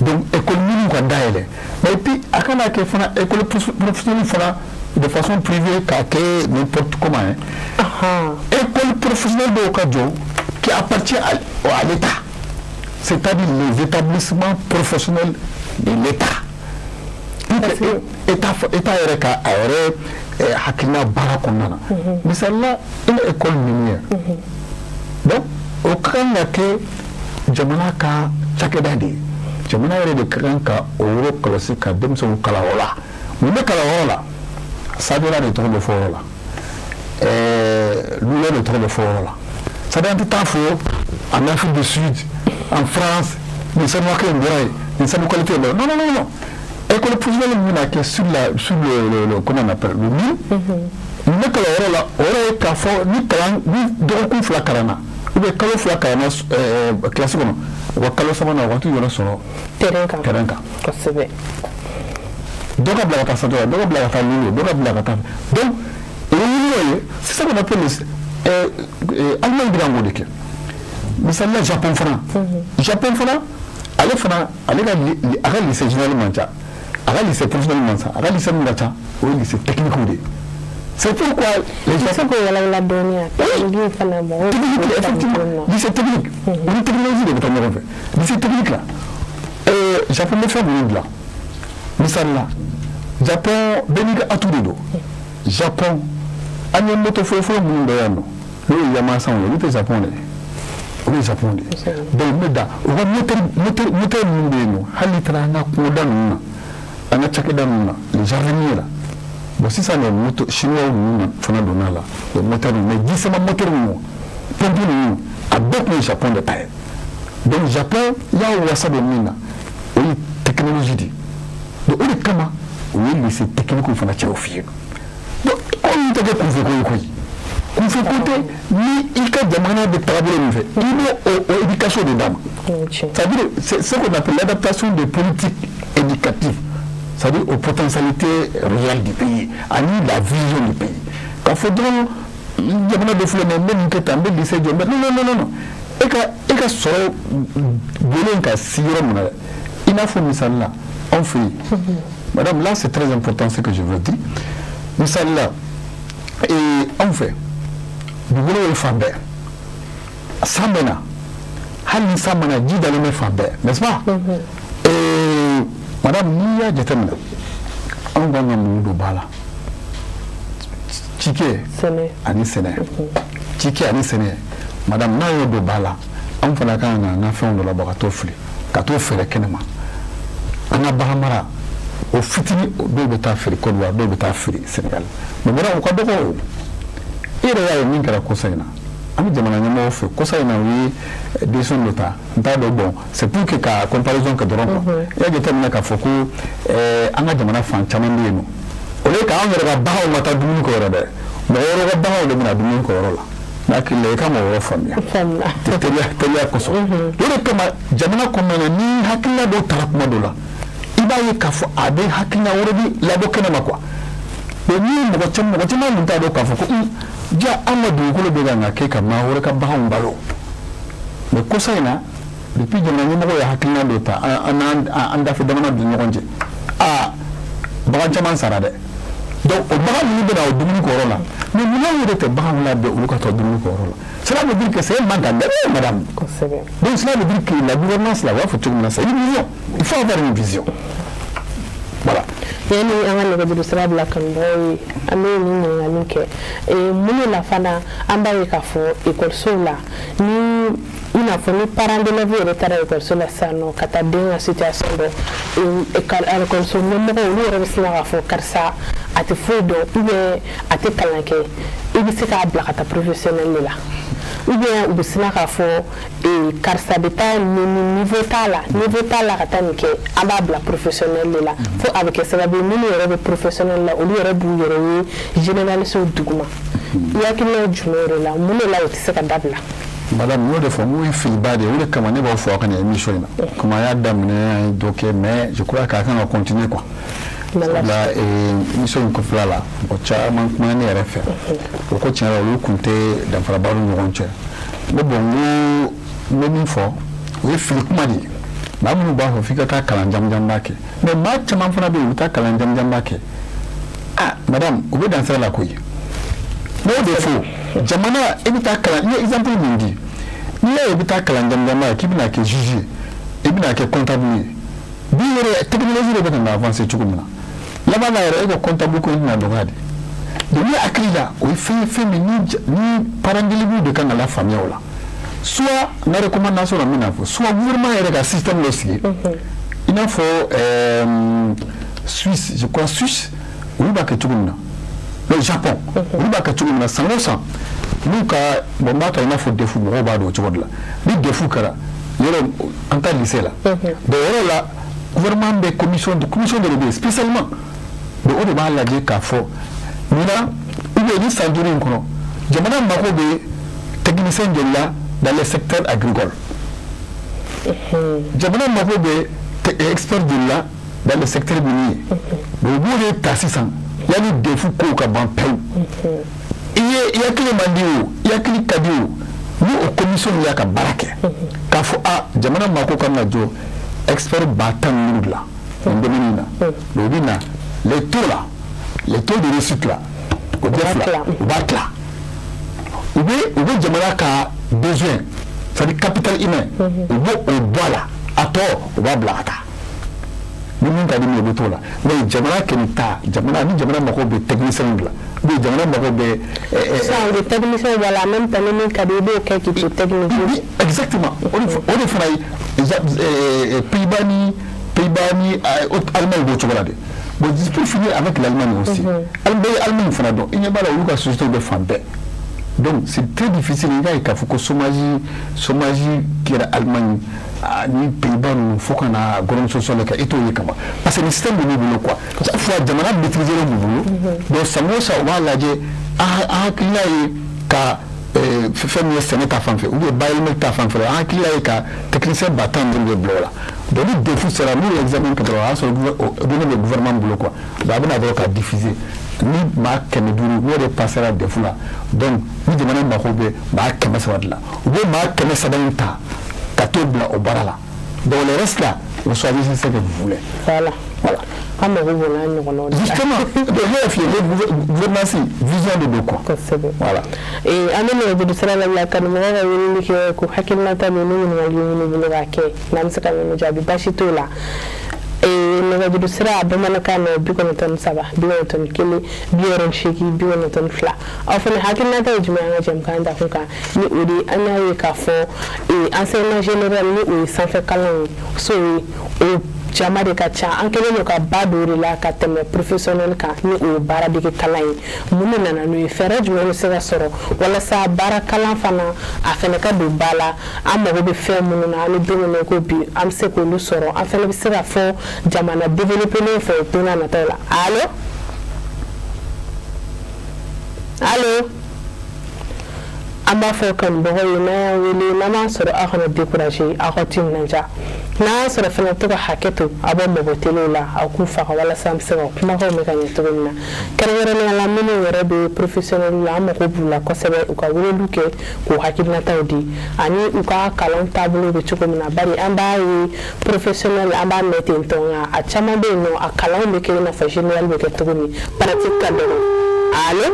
donc école minnu ka dayɛlɛ. Mais et puis, a kana kɛ fana école professionnelle fana de façon privée, k'a kɛ n'importe comment, hein. École professionnelle dɔw ka jɔ qui appartient à l'État, c'est-à-dire les établissements professionnels de l'État, pour que État yɛrɛ ka a yɛrɛ hakilina baara kɔnɔna na. Misali la, une école minière, donc o ka kan ka kɛ jamana ka cakɛda de ye. Jamana yɛrɛ de ka kan ka o yɔrɔ kɔlɔsi ka denmisɛnw kalan o la. Mun bɛ kalan o yɔrɔ la? Sadiola de tɔgɔ bɛ fɔ o yɔrɔ la, Lula de tɔgɔ bɛ fɔ o yɔrɔ la. C'est-à-dire, an tɛ taa fɔ en Afrique du Sud, en France, nin sanu hakɛ in bɔra yen, nin sanu qualité in bɔra. Non, non, non, non. École professionnelle min bɛna kɛ sur la sur le comment on appelle, le mine, mun bɛ kalan o yɔrɔ la? O yɔrɔ ye k'a fɔ ni kalan ni dɔgɔkun 2 kalanna ou bien kalo 2 kalanna kilasi kɔnɔ, u ka kalo sabanan, u ka t'u yɛrɛ sɔrɔ terrain kan. Terrain kan. Dɔ ka bila ka taa Sadiola, dɔ ka bila ka taa Lolo, dɔ ka bila ka taa. Donc o ye yɔrɔ ye. C'est ça qu'on appelle le Allemagne bɛ kan k'o de kɛ. Misali la, Japon fana, Japon fana, ale fana, ale ka a ka lycée général man ca, a ka lycée professionnel man ca. A ka lycée min ka ca, o ye lycée technique de ye. C'est pourquoi les I se k'o walawala dɔɔni a technique fana mɔgɔw technique, effectivement, lycée technique, o ni technologie de bɛ taa ɲɔgɔn fɛ. Lycée technique la, Japon bɛ fɛn minnu dilan, misali la, Japon bɛɛ n'i ka atout de don. Japon, an ye moto fɔlɔ-fɔlɔ minnu bɛ yan nɔ, n'o ye Yamaha ye, olu tɛ Japon de ye, olu ye Japon de ye. Donc n bɛ da u ka moteur minnu bɛ yen nɔ, hali n'i taara an ka kungoda ninnu na, an ka cakɛda ninnu na, les jardiniers la. Bon, sisan les moto chinois ninnu fana donna la, les moteurs ninnu, mais jisama moteur ninnu, pompe ninnu, a bɛɛ tun ye Japon de ta ye. Donc Japon y'a wasa don min na, o ye technologie de ye. Donc o de kama u ye lycée technique fana cɛ o fɛ yen. Donc anw tɛ kɛ kunfɛ ko ye koyi. Kunfɛ ko tɛ. Ni i ka jamana bɛ tagabolo min fɛ, i b'o o éducation de d'a ma. C'est-à-dire, c'est ce qu'on appelle l'adaptation des politiques éducatives, c'est-à-dire aux potentialités réelles du pays ani la vision du pays. K'a fɔ dɔrɔn jamana dɔ filɛ nin ye, n bɛ nin kɛ tan, n bɛ lycée jɔ, n bɛ, non, non, non, non. E ka sɔrɔ bolen ka si yɔrɔ min na dɛ, i n'a fɔ misali la, anw fɛ yen, madame, là c'est très important ce que je veux dire. Misali la, anw fɛ, dugukolo ye fan bɛɛ, san bɛ na, hali ni san ma na, ji dalen bɛ fan bɛɛ, n'est-ce pas? Madame, n'i y'a jateminɛ, anw kan ka mun don ba la? Cikɛ ani sɛnɛ, cikɛ ani sɛnɛ. Madame, n'a y'o don ba la, anw fana kan ka an ka fɛnw dɔ labɔ ka t'o fili, ka t'o feere kɛnɛ ma. An ka bagan mara o fitinin, dɔw bɛ taa feere Côte d'Ivoire, dɔw bɛ taa feere Sénégal, mais madame, o ka dɔgɔ. O i yɛrɛ y'a ye min kɛra kɔsa in na, an bɛ jamana ɲɛmɔgɔw fɛ, kɔsa in na, u ye décision dɔ ta, n t'a dɔn. Bon, c'est pour que ka comparaison kɛ dɔrɔn quoi. I y'a jateminɛ k'a fɔ ko an ka jamana fan caman bɛ yen nɔ, au lieu k'an yɛrɛ ka baganw ka taa dumuni kɛ yɔrɔ dɛ, mɔgɔ wɛrɛ ka baganw de bɛna dumuni kɛ yɔrɔ la. N'a hakili la, i ka mɔgɔ wɛrɛ faamuya teliya teliya kosɔn. O de kama, jamana kɔnɔna na, ni hakilina dɔw taara kuma dɔ la, i b'a ye k'a fɔ a bɛ hakilina wɛrɛ bi labɔ kɛnɛ ma quoi. Mais ni mɔgɔ caman tun t'a dɔn k'a fɔ ko ja an ka dugukolo bɛ kan ka kɛ ka maa wɛrɛ ka baganw balo. Mais kɔsa in na, depuis jamana ɲɛmɔgɔ ye hakilina dɔ ta, an n'an dafɛ jamana ni ɲɔgɔn cɛ, aa, bagan caman sara dɛ. Donc o bagan ninnu bɛ na o dumuni kɛ yɔrɔ la, mais munna yɛrɛ tɛ baganw labɛn olu ka taa dumuni kɛ yɔrɔ la? Cela veut dire que c'est un manque à gagner, madame. Donc cela veut dire que la gouvernance là, u b'a fɔ cogo min na, c'est une vision, il faut avoir une vision, voilà. Yanni an ka nɛgɛjuru sira bila kanubagaw ye, an bɛ nin ɲininkali kɛ: mun de la fana an b'a ye k'a fɔ ekɔlisow la, ni i n'a fɔ ni parent d'élève yɛrɛ taara ekɔliso la sisan nɔ ka taa den ka situation dɔn, ekɔliso ɲɛmɔgɔw olu yɛrɛ bɛ sin k'a fɔ karisa a tɛ foyi dɔn, ou bien a tɛ kalan kɛ, i bɛ se k'a bila ka taa professionnel de la, ou bien u bɛ sina k'a fɔ karisa bɛ taa nin niveau t'a la, niveau t'a la ka taa nin kɛ, an b'a bila professionnel de la, fo a bɛ kɛ sababu ye minnu yɛrɛ bɛ professionnel la, olu yɛrɛ b'u yɛrɛ ye généraliste duguma. I hakilina ye jumɛn ye o la? Mun de la o tɛ se ka dabila? Madame, n y'o de fɔ, n ko ye filiba de ye. O de kama ne b'aw fɔ aw ka nin émission in na. Comme an y'a daminɛ, an ye dɔ kɛ, mais je crois k'a kan ka continuer quoi. Sabula émission in kɔfɛla la, mɔgɔ caman kumana ne yɛrɛ fɛ, o ko tiɲɛ yɛrɛ la, olu tun tɛ danfaraba ni ɲɔgɔn cɛ. N ko bon, n ko n bɛ min fɔ, o ye fili kuma de ye. Maa minnu b'a fɔ f'i ka taa kalan jamujanba kɛ, mais maa caman fana bɛ yen, u bɛ taa kalan jamujanba kɛ, ah madame, u bɛ dan sira la koyi. N b'o de fɔ, jamana, i bɛ taa kalan, n ye exemple min di, n'i y'a ye i bɛ taa kalan jamujanba kɛ k'i bɛna kɛ juge ye, i bɛna kɛ comptable ye, bi yɛrɛ technologie de bɛ ka na avancer cogo min na, laban na yɛrɛ e ka comptable ko in tɛna dɔgɔya de. Donc ne hakili la, o ye fɛn ye, fɛn min ni parents d'élèves de kan ka lafaamuya o la. Soit n ka recommandation na, n bɛna fɔ, soit gouvernement yɛrɛ ka système dɔ sigi, i n'a fɔ Suisse, je crois, Suisse olu b'a kɛ cogo min na, le Japon olu b'a kɛ cogo min na, san o san n'u ka, bon, n b'a ta i n'a fɔ DEF, mɔgɔw b'a dɔn o cogo de la. Ni DEF kɛra yɔrɔ, an ta lycée la, bon, yɔrɔ la, gouvernement bɛ commission dɔ de bɛ yen spécialement. Donc o de b'a lajɛ k'a fɔ ɲinan ou bien ni san 5 in kɔnɔ, jamana mako bɛ technicien joli la dans le secteur agricole, jamana mako bɛ expert joli la dans le secteur minier. Donc u b'o de ta sisan yanni DEF kow ka ban pewu. I ye i hakili man di o, i hakili ka di o, ni o commission y'a ka baara kɛ k'a fɔ a jamana mako kan ka jɔ expert 15 000 de la nin domaine in na, donc u bɛ na les taux là, les taux de réussite là, o bɛɛ fila, u b'a tila, u bɛ jamana ka besoin, c'est à dire capital humain, u b'o o bɔ a la, a tɔ u b'a bila ka taa ni min ka di min ye, u bɛ t'o la. Mais jamana kɛni ta, jamana ni jamana mako bɛ technicien de la, ou bien jamana mako bɛ. Sisan o de technicien bɔ la, en même temps ni min ka di i b'o kɛ k'i to technicien. Oui, exactement. O de fana ye Pays-Bas ni Allemagne b'o cogo la de. Bon, pour finir avec l'Allemagne aussi, an bɛɛ ye Allemagne fana dɔn, i ɲɛ b'a la, olu ka société bɛ fan bɛɛ. Donc c'est très difficile i k'a ye k'a fɔ ko chômage kɛra Allemagne ni Pays-Bas ninnu fo ka na gouvernement social kɛ, i t'o ye kaban, parce que ni système de b'u bolo quoi. Chaque fois jamana maîtriser b'u bolo. Donc san o san u b'a lajɛ, an hakilina ye Ka fɛn min ye sɛnɛ ta fan fɛ ou bien bayɛlɛmali ta fan fɛ, an hakili y'a ye ka technicien 15 000 de bila o la. Donc ni DEF sera, n'u ye examen kɛ dɔrɔn, o y'a sɔrɔ données bɛ gouvernement bolo quoi. Donc a bɛna dɔrɔn ka diffuser ni maa 500 n'o de passera DEF la. Donc ni jamana mako bɛ maa 300 de la, u bɛ maa 300 in ta ka t'o bila o baara la. Donc le reste là, vous choisissez ce que vous voulez. Voilà. Voilà. An mago b'o n'a ɲɔgɔnnaw de la. Justement, donc ne y'a f'i ye, gouvernance, vision de don quoi. Kosɛbɛ. Voilà. An bɛ nɛgɛjuru sira labila, kanubagaw ka weleli kɛ k'u hakilinata min ni ɲininkali bɛ minnu bolo k'a kɛ, n'an bɛ se ka minnu jaabi, baasi t'o la. Nɛgɛjuru sira bamanankan na, 93 91 68 92. Aw fana hakilinata ye jumɛn ye an ka jɛmukan dakun kan? Ni o de an y'a ye k'a fɔ enseignement général, ni o ye sanfɛ kalan ye, so ye, o jama de ka ca, an kɛlen don ka ba don o de la ka tɛmɛ professionnel kan, ni o ye baaradege kalan ye. Mun de nana n'o ye? Fɛɛrɛ jumɛn bɛ se ka sɔrɔ walasa baara kalan fana, a fana ka don ba la? An mago bɛ fɛn minnu na, an bɛ don min na i ko bi, an bɛ se k'olu sɔrɔ, an fana bɛ se ka fɔ jamana développé fɛ don n'a nataw la. Allo, allo. An b'a fɔ kanubagaw ye, n'an y'an wele, n'an b'a sɔrɔ, aw kana décourager, aw ka timinanja. N'an y'a sɔrɔ fana, to ka hakɛ to, aw bɛ mɔgɔ telew la, aw k'u faga walasa an bɛ se ka kumakanw mɛn ka ɲɛ cogo min na. Kɛrɛnkɛrɛnnenya la, minnu yɛrɛ bɛ professionnel la, an mago b'u la kosɛbɛ, u ka weleliw kɛ k'u hakilinataw di ani u ka kalan taabolo bɛ cogo min na. Bari an b'a ye, professionnel, an b'a mɛn ten tɔ, nka a caman bɛ yen nɔ, a kalanw bɛ kɛ i n'a fɔ général bɛ kɛ cogo min, pratique ka dɔgɔ. Allo,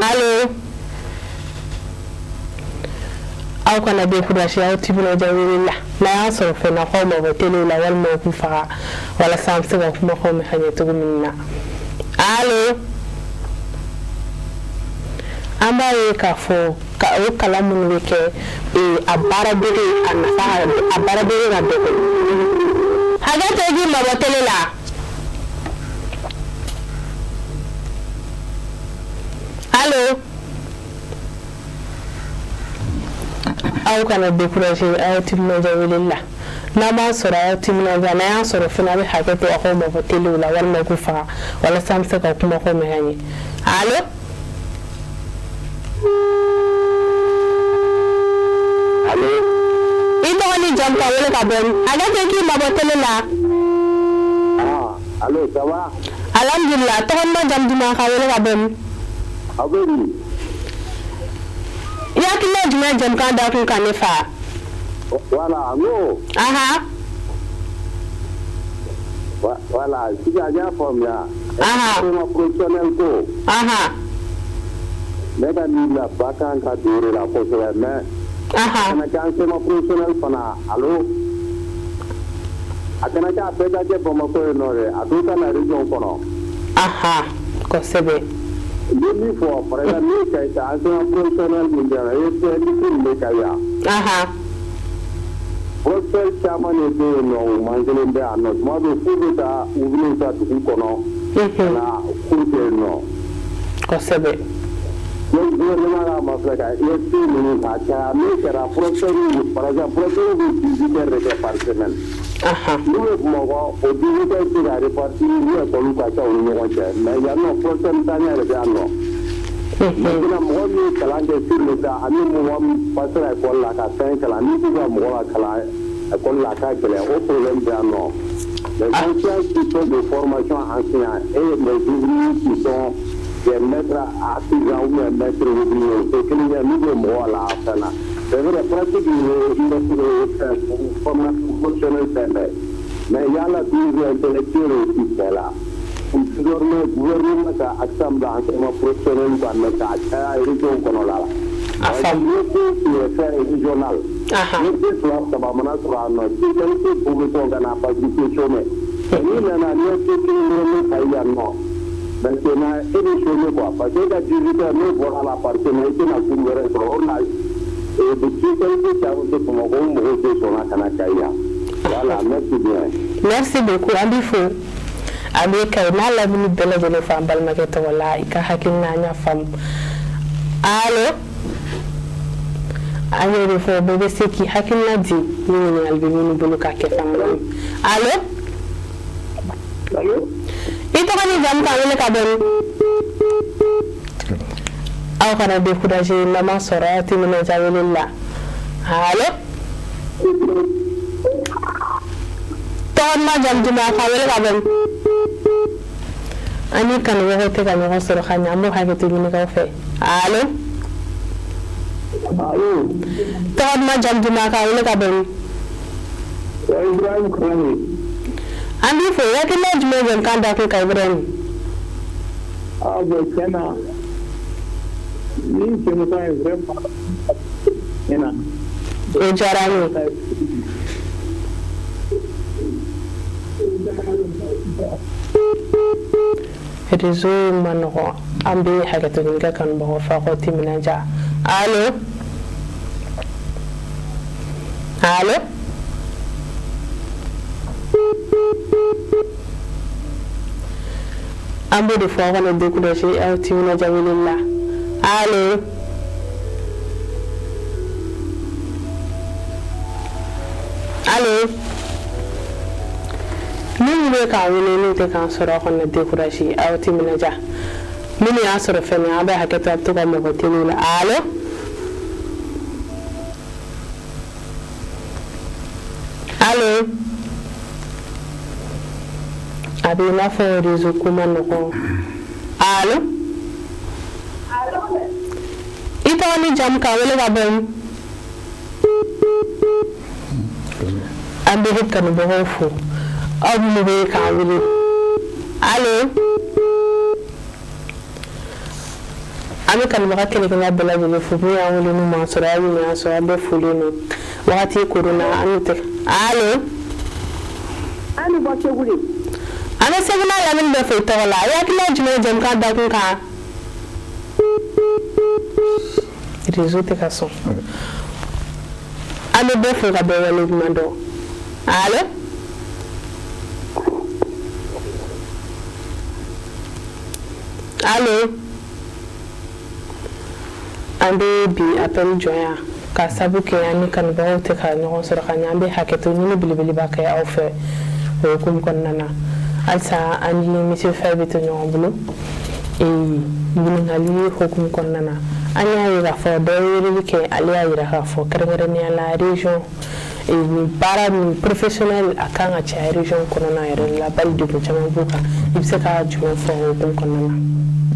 allo. Aw kana décourager, aw timinadiya wele la. N'a y'a sɔrɔ fɛn k'aw mabɔ télé la walima u k'u faga walasa an bɛ se ka kumakanw mɛn ka ɲɛ cogo min na. Allo. An b'a ye k'a fɔ ka o kalan minnu bɛ kɛ, a baara dege, a nafa, a baara dege ka dɔgɔ. Hakɛ to, i k'i mabɔ télé la. Allo. Aw kana décourager, aw timinadiya weleli la. N'an b'a sɔrɔ, aw timinadiya. N'an y'a sɔrɔ fana, a bɛ hakɛ to, aw k'aw mabɔ telew la walima k'u faga walasa an bɛ se ka kumakanw mɛn ka ɲɛ. Allo. Allo. I tɔgɔ ni jamu, ka wele ka bɔ min? Hakɛ to, i k'i mabɔ télé la. Ah, allo, ça va? Alhamdulilah. Tɔgɔ duman, jamu duman, ka wele ka bɔ min? Aw bɛ di? I hakilina jumɛn jamukan dakun kan, ne fa? Voilà, n ko. Voilà, sisan n y'a faamuya. Enseignement professionnel ko. Ne ka nin la ba kan ka don o de la kosɛbɛ, mais. Kana kɛ enseignement professionnel fana, allo. A kana kɛ a bɛɛ ka kɛ Bamakɔ yen nɔ dɛ, a dɔw ka na région kɔnɔ. Kosɛbɛ. N bɛ min fɔ, par exemple, ni Kayi ta enseignement professionnel min bɛ yan, lycée min bɛ Kayi yan. Professeur caman de bɛ yen nɔ, u man kelen bɛ yan nɔ, tuma dɔw f'u bɛ taa ouvrier ta dugu kɔnɔ. Ka na cours kɛ yen nɔ. Kosɛbɛ. Donc gouvernement k'a mafilɛ ka ISP ninnu k'a caya. Min kɛra professeur, par exemple, professeur bɛ 18 heures de kɛ par semaine. N'u bɛ Bamakɔ, o 18 heures bɛ se ka répartir ni école ka ca u ni ɲɔgɔn cɛ, mais yan nɔ, professeur ntanya de bɛ yan nɔ. Maintenant, mɔgɔ min ye kalan kɛ sur le tas ani mɔgɔ min passera école la ka fɛn kalan, n'i k'u ka mɔgɔ ka kalan école la, a ka gɛlɛn, o problème bɛ yan nɔ. Les enseignants qui sont de formation enseignants et les ouvriers qui sont des maîtres artisans ou bien maîtres ouvriers, o tɛ kelen ye n'u bɛ mɔgɔ la a fɛn na. C'est vrai, pratique ye fɛn formation professionnelle fɛn bɛɛ, mais il y a la division intellectuelle aussi bɛɛ la. Désormais, gouvernement ka accent bila enseignement professionnel kan, mais k'a caya région kɔnɔla la. A faamu. Ni ko ye fɛn régional. Ni ko fila saba mana sɔrɔ a nɔ, spécialité bɛɛ bɛ sɔn ka na parce que i tɛ chômer. N'i nana n'i ye ko kelen dɔrɔn ta yan nɔ, maintenant e bɛ chômer quoi, parce que e ka 18 heures n'o bɔra la par semaine, i tɛna cours wɛrɛ sɔrɔ. O de la spécialité caman tɛ Bamakɔ, o mɔgɔw tɛ sɔn ka na Kayi yan. Voilà, merci bien. Merci beaucoup, an b'i fo. A bɛ Kayi n'a lamini bɛɛ lajɛlen fɔ an balimakɛ tɔgɔ la. I ka hakilina, an y'a faamu. Allo. An y'o de fɔ, bɛɛ bɛ se k'i hakilina di ni ɲininkali bɛ minnu bolo k'a kɛ fana. Allo. Allo. I tɔgɔ ni jamu k'an wele ka bɔ min? Aw kana décourager, n'an ma sɔrɔ aw timinandiya weleli la. Allo, tɔgɔ duman, jamu duman, k'an wele ka bɔ min? An ni kanubagaw tɛ ka ɲɔgɔn sɔrɔ ka ɲɛ, an b'o hakɛto ɲini k'aw fɛ. Allo, tɔgɔ duman, jamu duman, k'an wele ka bɔ min? Ibrahim Kane. An b'i fo. Hakilina jumɛn jɛmukan dakun kan, Ibrahim? Ah bon, tiɲɛ na, nin jɛmukan in vraiment tiɲɛ na. O diyara an ye. Réseau ma nɔgɔn, an bɛ hakɛto ɲini kɛ kanubagaw fɛ, aw ka timinandiya. Allo, allo, an b'o de fɔ, aw kana décourager, aw timinandiya weleli la. Allo, allo, minnu bɛ k'an wele n'u tɛ k'an sɔrɔ, aw kana décourager, aw timinandiya. Minnu y'a sɔrɔ fɛnɛ, an bɛ hakɛ to, a bɛ to ka mɔgɔ teliw la. Allo, allo, a bɛ i n'a fɔ réseau ko ma nɔgɔn. Allo, i tɔgɔ ni jamu, k'an wele ka bɔ min? An bɛ kanubagaw fo, aw minnu bɛ k'an wele. Allo, an bɛ kanubaga kelen-kelenna bɛɛ lajɛlen fo, min y'an wele n'u m'an sɔrɔ, aw minnu y'an sɔrɔ, an bɛɛ folen don. Wagati koronna, an n'u tɛ. Allo. An bɛ bɔ Segu de. An bɛ Segu n'a lamini bɛɛ fo i tɔgɔ la. I hakilina jumɛn ye jɛmukan dakun kan? Réseau tɛ ka sɔn. An bɛ bɛɛ fo ka bɛɛ waleɲuman dɔn. Allo, allo, an bɛ bi appel jɔ yan ka sabu kɛ an ni kanubagaw tɛ ka ɲɔgɔn sɔrɔ ka ɲɛ. An bɛ hakɛto ɲini belebeleba kɛ aw fɛ o hukumu kɔnɔna na. Halisa an ni monsieur Faye bɛ to ɲɔgɔn bolo. Ɲininkali hukumu kɔnɔna na, an y'a ye k'a fɔ dɔ ye weleli kɛ, ale y'a jira k'a fɔ kɛrɛnkɛrɛnnenya la région nin baara nin professionnel a kan ka caya région kɔnɔna yɛrɛ la, bari degun caman b'u kan. I bɛ se ka jumɛn fɔ o hukumu kɔnɔna na?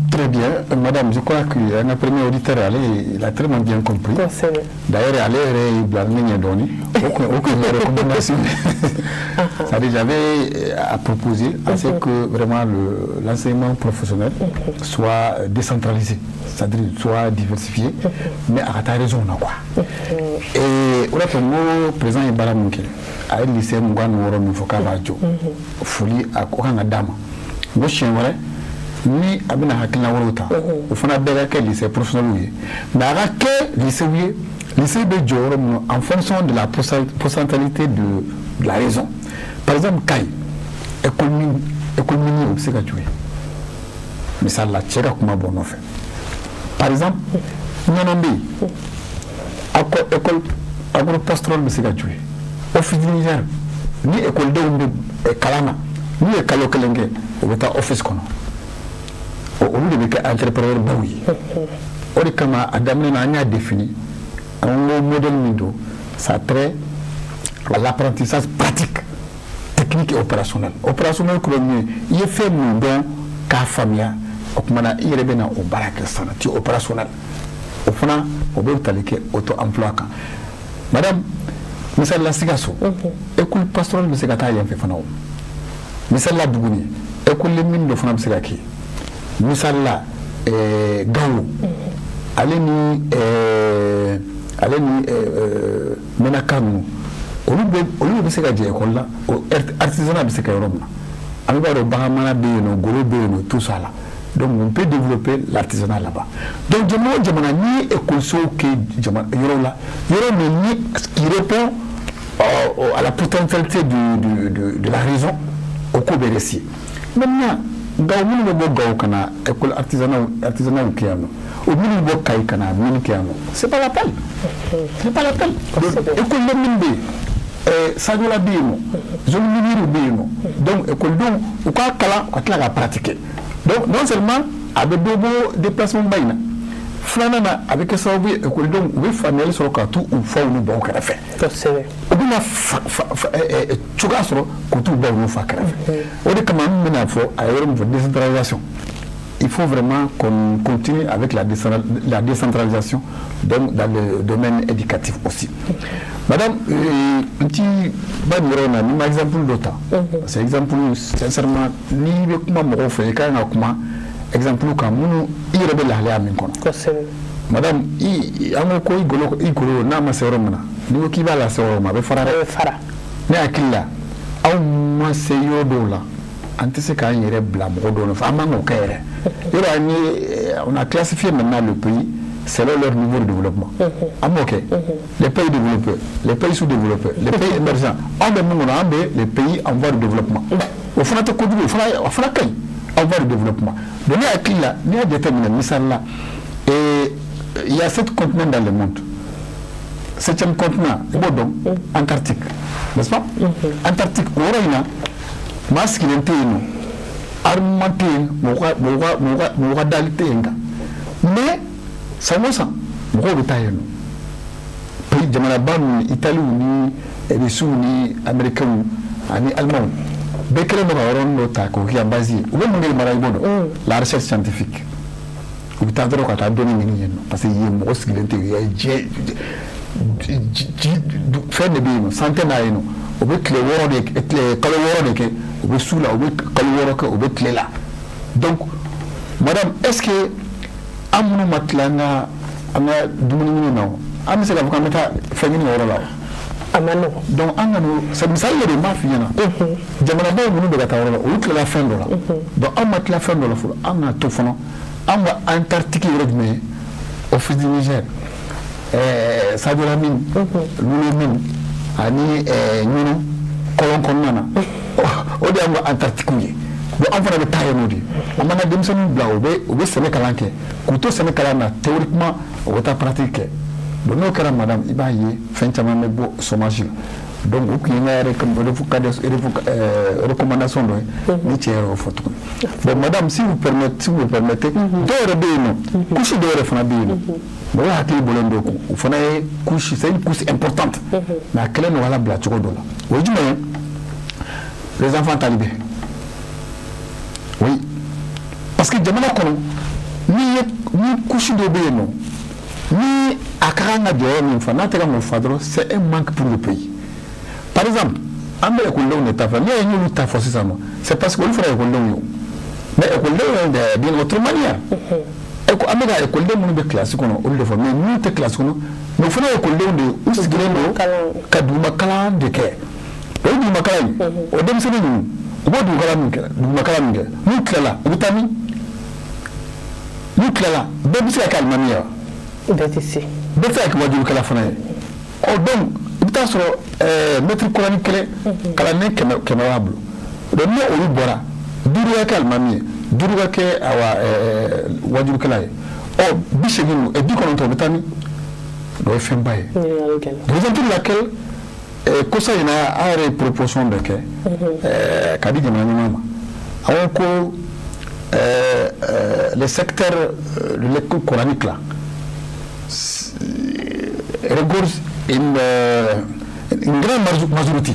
Très bien, madame, je crois que un premier auditeur, ale, il a très bien compris. D'ailleurs, ale yɛrɛ y'i bila ne ɲɛ dɔɔni. O kun ye recommandation. C'est-à-dire, j'avais à proposer à ce que vraiment l'enseignement professionnel soit décentralisé, c'est-à-dire soit diversifié, mais a ka taa région na quoi. Et o de tun n ko président ye baara min kɛ, a ye lycée 26 min fɔ k'a b'a jɔ, foli a ko kan ka d'a ma. N ko siɲɛ wɛrɛ ni a bɛna hakilina wɛrɛw ta, o fana bɛɛ ka kɛ lycée professionnel ye, mais a ka kɛ lycée ye, lycée bɛ jɔ yɔrɔ min en fonction de la potentialité de la région. Par exemple, Kayi, école minière o bɛ se ka jɔ yen, misali la, cɛ ka kuma bɔ nɔfɛ. Par exemple, Ɲɔnɔ bɛ yen, école agro-pastoral bɛ se ka jɔ yen, office du Niger, ni ekɔlidenw bɛ kalan na, n'u ye kalo kelen kɛ, u bɛ taa office kɔnɔ, olu de bɛ kɛ entrepreneur baw ye. O de kama a daminɛ na, an y'a défini, an ko modèle min don, ça trait à l'apprentissage pratique, technique et opérationnel. Opérationnel kɔrɔ ye min ye, i ye fɛn min dɔn k'a faamuya, o tuma na i yɛrɛ bɛ na o baara kɛ sisan, tu es opérationnel. O fana o bɛ tali kɛ auto emploi kan. Madame, misali la, Sikaso, école pastorale bɛ se ka taa yen fɛ fana. O misali la, Buguni, école min dɔ fana bɛ se ka kɛ. Misali la, Gawo, ale ni Menaka ninnu, olu bɛ olu bɛ se ka jɛ école la, o artisanat bɛ se ka yɔrɔ min na. An b'a dɔn bagan mara bɛ yen nɔ, golo bɛ yen nɔ, tout ça là. Donc on peut développer l'artisanat là-bas. Donc jamana o jamana, n'i ye école kɛ jamana yɔrɔ la, yɔrɔ min ni qui répond à la potentialité de la région, o ko bɛ réussir. Maintenant, Gawo, minnu bɛ bɔ Gawo ka na école artisanat kɛ yan nɔ, o minnu bɛ bɔ Kayi ka na mine kɛ yan nɔ, c'est pas la peine, c'est pas la peine. Donc école min bɛ yen Sadiola bɛ yen nɔ, zone minière bɛ yen nɔ. Donc ekɔlidenw u k'a kalan ka tila k'a pratiquer. Donc non seulement a bɛ dɔ bɔ déplacement ba in na, filanan na, a bɛ kɛ sababu ye ekɔlidenw u bɛ faamuyali sɔrɔ ka t'u faw n'u baw kɛrɛfɛ. U bɛna cogoya sɔrɔ k'u t'u baw n'u fa kɛrɛfɛ. O de kama n bɛna fɔ, a ye yɔrɔ min fɔ, décentralisation, il faut vraiment qu'on continue avec la décentralisation, donc dans le domaine éducatif aussi. Madame, n ti ba nin yɔrɔ in na ni ma exemple dɔ ta, parce que exemple, sincèrement, n'i bɛ kuma mɔgɔw fɛ, i ka kan ka kuma exemple kan minnu i yɛrɛ bɛ lahalaya min kɔnɔ. Madame, i an ko ko i golo, i golo n'a ma se yɔrɔ min na, n'i ko k'i b'a lase yɔrɔ ma, a bɛ fara dɛ. A bɛ fara. Ne hakili la, anw ma se yɔrɔ dɔw la, an tɛ se k'an yɛrɛ bila mɔgɔ dɔw nɔfɛ, an man k'o kɛ yɛrɛ. Yɔrɔ an ye, on a classifié maintenant le pays selon leur niveau de développement. An b'o kɛ, les pays développés, les pays sous-développés, les pays émergents. Anw bɛ min kɔnɔ, an bɛ les pays en voie de développement. O fana tɛ kojugu, o fana ka ɲi, en voie de développement. Donc ne hakili la, n'i y'a jateminɛ, misali la, et il y a sept continents dans le monde. Septième continent, i b'o dɔn, Antarctique, n'est-ce pas? Antarctique, o yɔrɔ in na, maa sigilen tɛ yen nɔ, armement tɛ yen, mɔgɔ ka dali tɛ yen kan. Mais san o san, mɔgɔw bɛ taa yen nɔ. Pays jamanaba ninnu, Italiw ni Rusiw ni Américains ani Allemands, bɛɛ kɛlen don ka yɔrɔnin dɔ ta k'o kɛ ka base ye. U bɛ mun de mara, i b'o dɔn? La recherche scientifique. U bɛ taa dɔrɔn ka taa dɔnni ɲini yen nɔ, parce que yen mɔgɔ sigilen tɛ yen, diɲɛ ji fɛn de bɛ yen nɔ, san tɛ n'a yen nɔ. U bɛ tile 6 de, tile kalo 6 de kɛ, u bɛ su la, u bɛ kalo 6 kɛ, u bɛ tile la. Donc madame, est ce que an minnu ma tila an ka dumuni ɲini na, an bɛ se k'a fɔ k'an bɛ taa fɛn ɲini o yɔrɔ la wa? A ma nɔgɔn. Donc an ka n'o c'est misali de n b'a f'i ɲɛna, jamanabaw minnu bɛ ka taa yɔrɔ la, olu tilala fɛn dɔ la. Donc an ma tila fɛn dɔ la fɔlɔ, an ka to fɔlɔ. An ka Antarctique yɔrɔ jumɛn ye? Office du Niger, Sadiola mine, Loulo mine ani Ɲɔnɔ kɔlɔn kɔnɔna na, o de y'an ka Antarctique ye. Donc an fana bɛ taa yen nɔ de. An b'an ka denmisɛnninw bila, u bɛ sɛnɛ kalan kɛ, k'u to sɛnɛ kalan na théoriquement, u bɛ taa pratique kɛ. Donc n'o kɛra, madame, i b'a ye fɛn caman bɛ bɔ chômage la. Donc o tun ye n ka recommandation dɔ ye, ni cɛ yɛrɛ y'o fɔ tuguni. Bon madame, si vous permettez, dɔw yɛrɛ bɛ yen nɔ, couche dɔw yɛrɛ fana bɛ yen nɔ, mɔgɔw hakili bɔlen don kun, o fana ye couche, c'est une couche importante, mais a kɛlen don k'a labila cogo dɔ la. O ye jumɛn ye? Les enfants talibés. Oui, parce que jamana kɔnɔ, n'i ye ni couche dɔ bɛ yen nɔ, ni a ka kan ka jɔyɔrɔ min fa, n'a tɛ ka m'o fa dɔrɔn, c'est un manque pour le pays. Par exemple, an bɛ ekɔlidenw de ta fɛ. N'i ye y'olu ta fɔ sisan nɔ, c'est parce que olu fana ye ekɔlidenw ye o, mais ekɔlidenw ye d'une autre manière. An bɛ ka ekɔliden minnu bɛ kilasi kɔnɔ, olu de fɔ, mais minnu tɛ kilasi kɔnɔ, mais o fana ye ekɔlidenw de ye, u sigilen don ka duguma kalan de kɛ. O ye duguma kalan ye. O denmisɛnnin ninnu, u b'o duguma kalan min kɛ, n'u tilala, u bɛ taa min? N'u tilala, bɛɛ bɛ se ka kɛ alimami ye wa? Bɛɛ tɛ se. Bɛɛ tɛ se ka kɛ wajulukɛla fana ye. Ɔ donc i bɛ taa sɔrɔ maître kurani kelen, kalanden 100 100 b'a bolo. Donc ni olu bɔra, duuru ka kɛ alimami ye, duuru ka kɛ awa wajulukɛla ye, ɔ 80, 90, o bɛ taa min? O ye fɛnba ye. Raison pour laquelle kosa in na, an yɛrɛ ye proposition dɔ kɛ ka di jamana ɲɛmaa ma. An ko le secteur de l'école coranique là regorge une grande majorité.